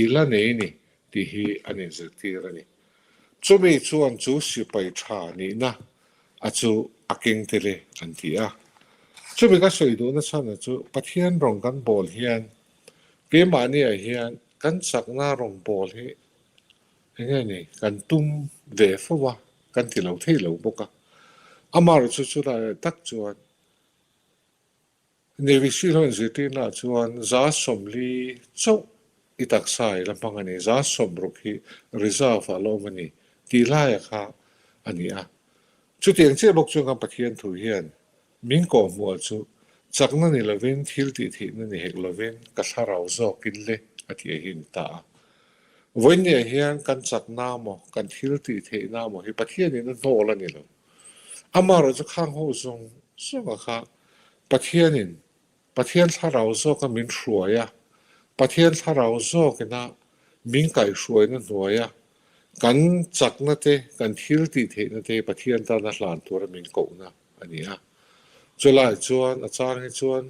i la nei ni tih hi an inzirtir a ni. Chumi chuan chu sipai tha nihna a chu a keng tel e an ti a. Chumi ka sawi duhna chhan a chu Pathian rawng kan bawl hian keimahniah hian kan chakna rawng bawl hi Enge ni, kan tum ve fo a, kan ti lo thei lo bawk a. Amaherawh chu chulai tak chuan Navy Seal ho inzirtirnaah chuan 40 chauh i taksa i la hmang a ni, 60 hi reserve ah la awm a ni tih laia kha a ni a. Chutiang chiah bawk chuan kan Pathian thu hian Min kawhhmuh chu chakna ni lovin thil tih theihna ni hek lovin ka thlarau zawkin le a ti a hin ta a. Vawinia hian kan chakna maw, kan thil tih theihna maw hi Pathianin a hnawl a ni lo. Amaherawh chu khang ho zawng zawnga kha Pathianin Pathian thlarau zawka min hruai a, Pathian thlarau zawkina min kaihhruaina hnuaia kan chakna te, kan thil tih theihna te Pathian tana hlan tura min kohna a ni a. Chulai chuan a chang hi chuan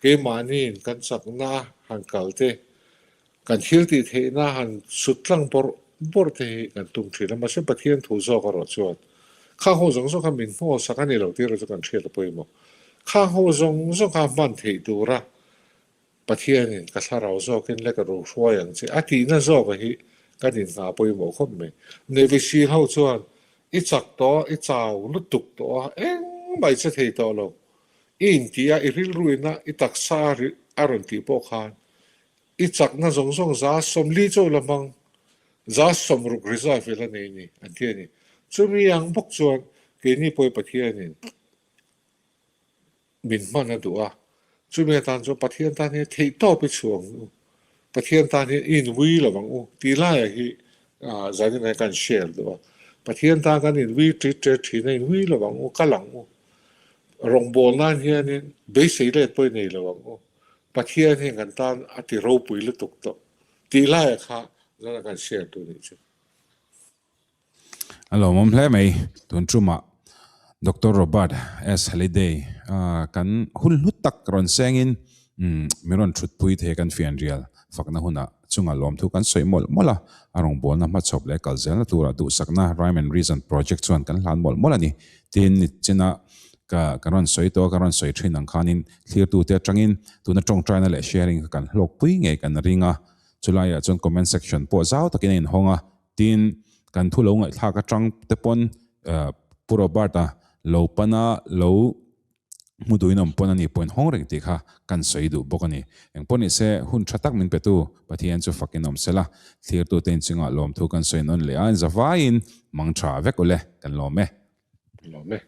keimahniin kan chakna han kal te, kan thil tih theihna han sut tlang bawrh bawrh te hi kan tum thin a, mahse Pathian thu zawk erawh chuan khang ho zawng zawng kha min hnawl sak a ni lo tih erawh chu kan hriat a pawimawh. Khang ho zawng zawng kha hman theih tura Pathianin ka thlarau zawkin le ka ru hruai ang che a tihna zawka hi kan inhna pawimawh khawp mai. Navy Seal ho chuan i chak tawh a, i chau lutuk tawh a, engmah i che thei tawh lo. I intih a, i rilruina i taksa a rawn tih pawh khan i chakna zawng zawng 40 chauh la hmang, 60 reserve i la nei ni an ti a ni. Chumi ang bawk chuan keini pawh i Pathianin min hman a duh a, chumi atan chuan Pathian tan hian theihtawp i chhuah ang u, Pathian tan hian i inui lo ang u tih laiah hi zanin ah hian kan share duh a, Pathian tan kan inui ṭit ṭet ṭhin a, inui lo ang u, kal ang u, rawngbâwl nan hianin beisei let pawh i nei lo ang u, Pathian hian kan tan a ti ropui lutuk tawh. Tih laia kha zana kan share tu nih chu. A lawmawm hle mai. Tun tumah Doctor Robert S. Halliday kan hun hlu tak rawn sengin min rawn thutpui thei kan fianrial fakna hunah chunga lawmthu kan sawi mawlh mawlh a, a rawngbawlna hmachhawp leh kal zelna turah duhsakna Rhyme and Reason Project chuan kan hlan mawlh mawlh a ni. Tin, nichina ka ka rawn sawi tawh a, ka rawn sawi thin ang khanin thlirtute atangin tuna tawngtaina leh sharing kha kan hlawkpui ngei kan ring a, chulaiah chuan comment section pawh zau takin a inhawng a, Tin, kan thu lo ngaihthlak atang te pawn Pu Robert-a lo pana lo hmu duhin awm pawn a ni pawhin hawng reng tih kha kan sawi duh bawk a ni. Eng pawh ni se, hun tha tak min petu Pathian chu fakin awm sela, thlirtute inchungah lawmthu kan sawi nawn leh a, inzavaiin mang tha vek ule, kan lawm e. Lawm e.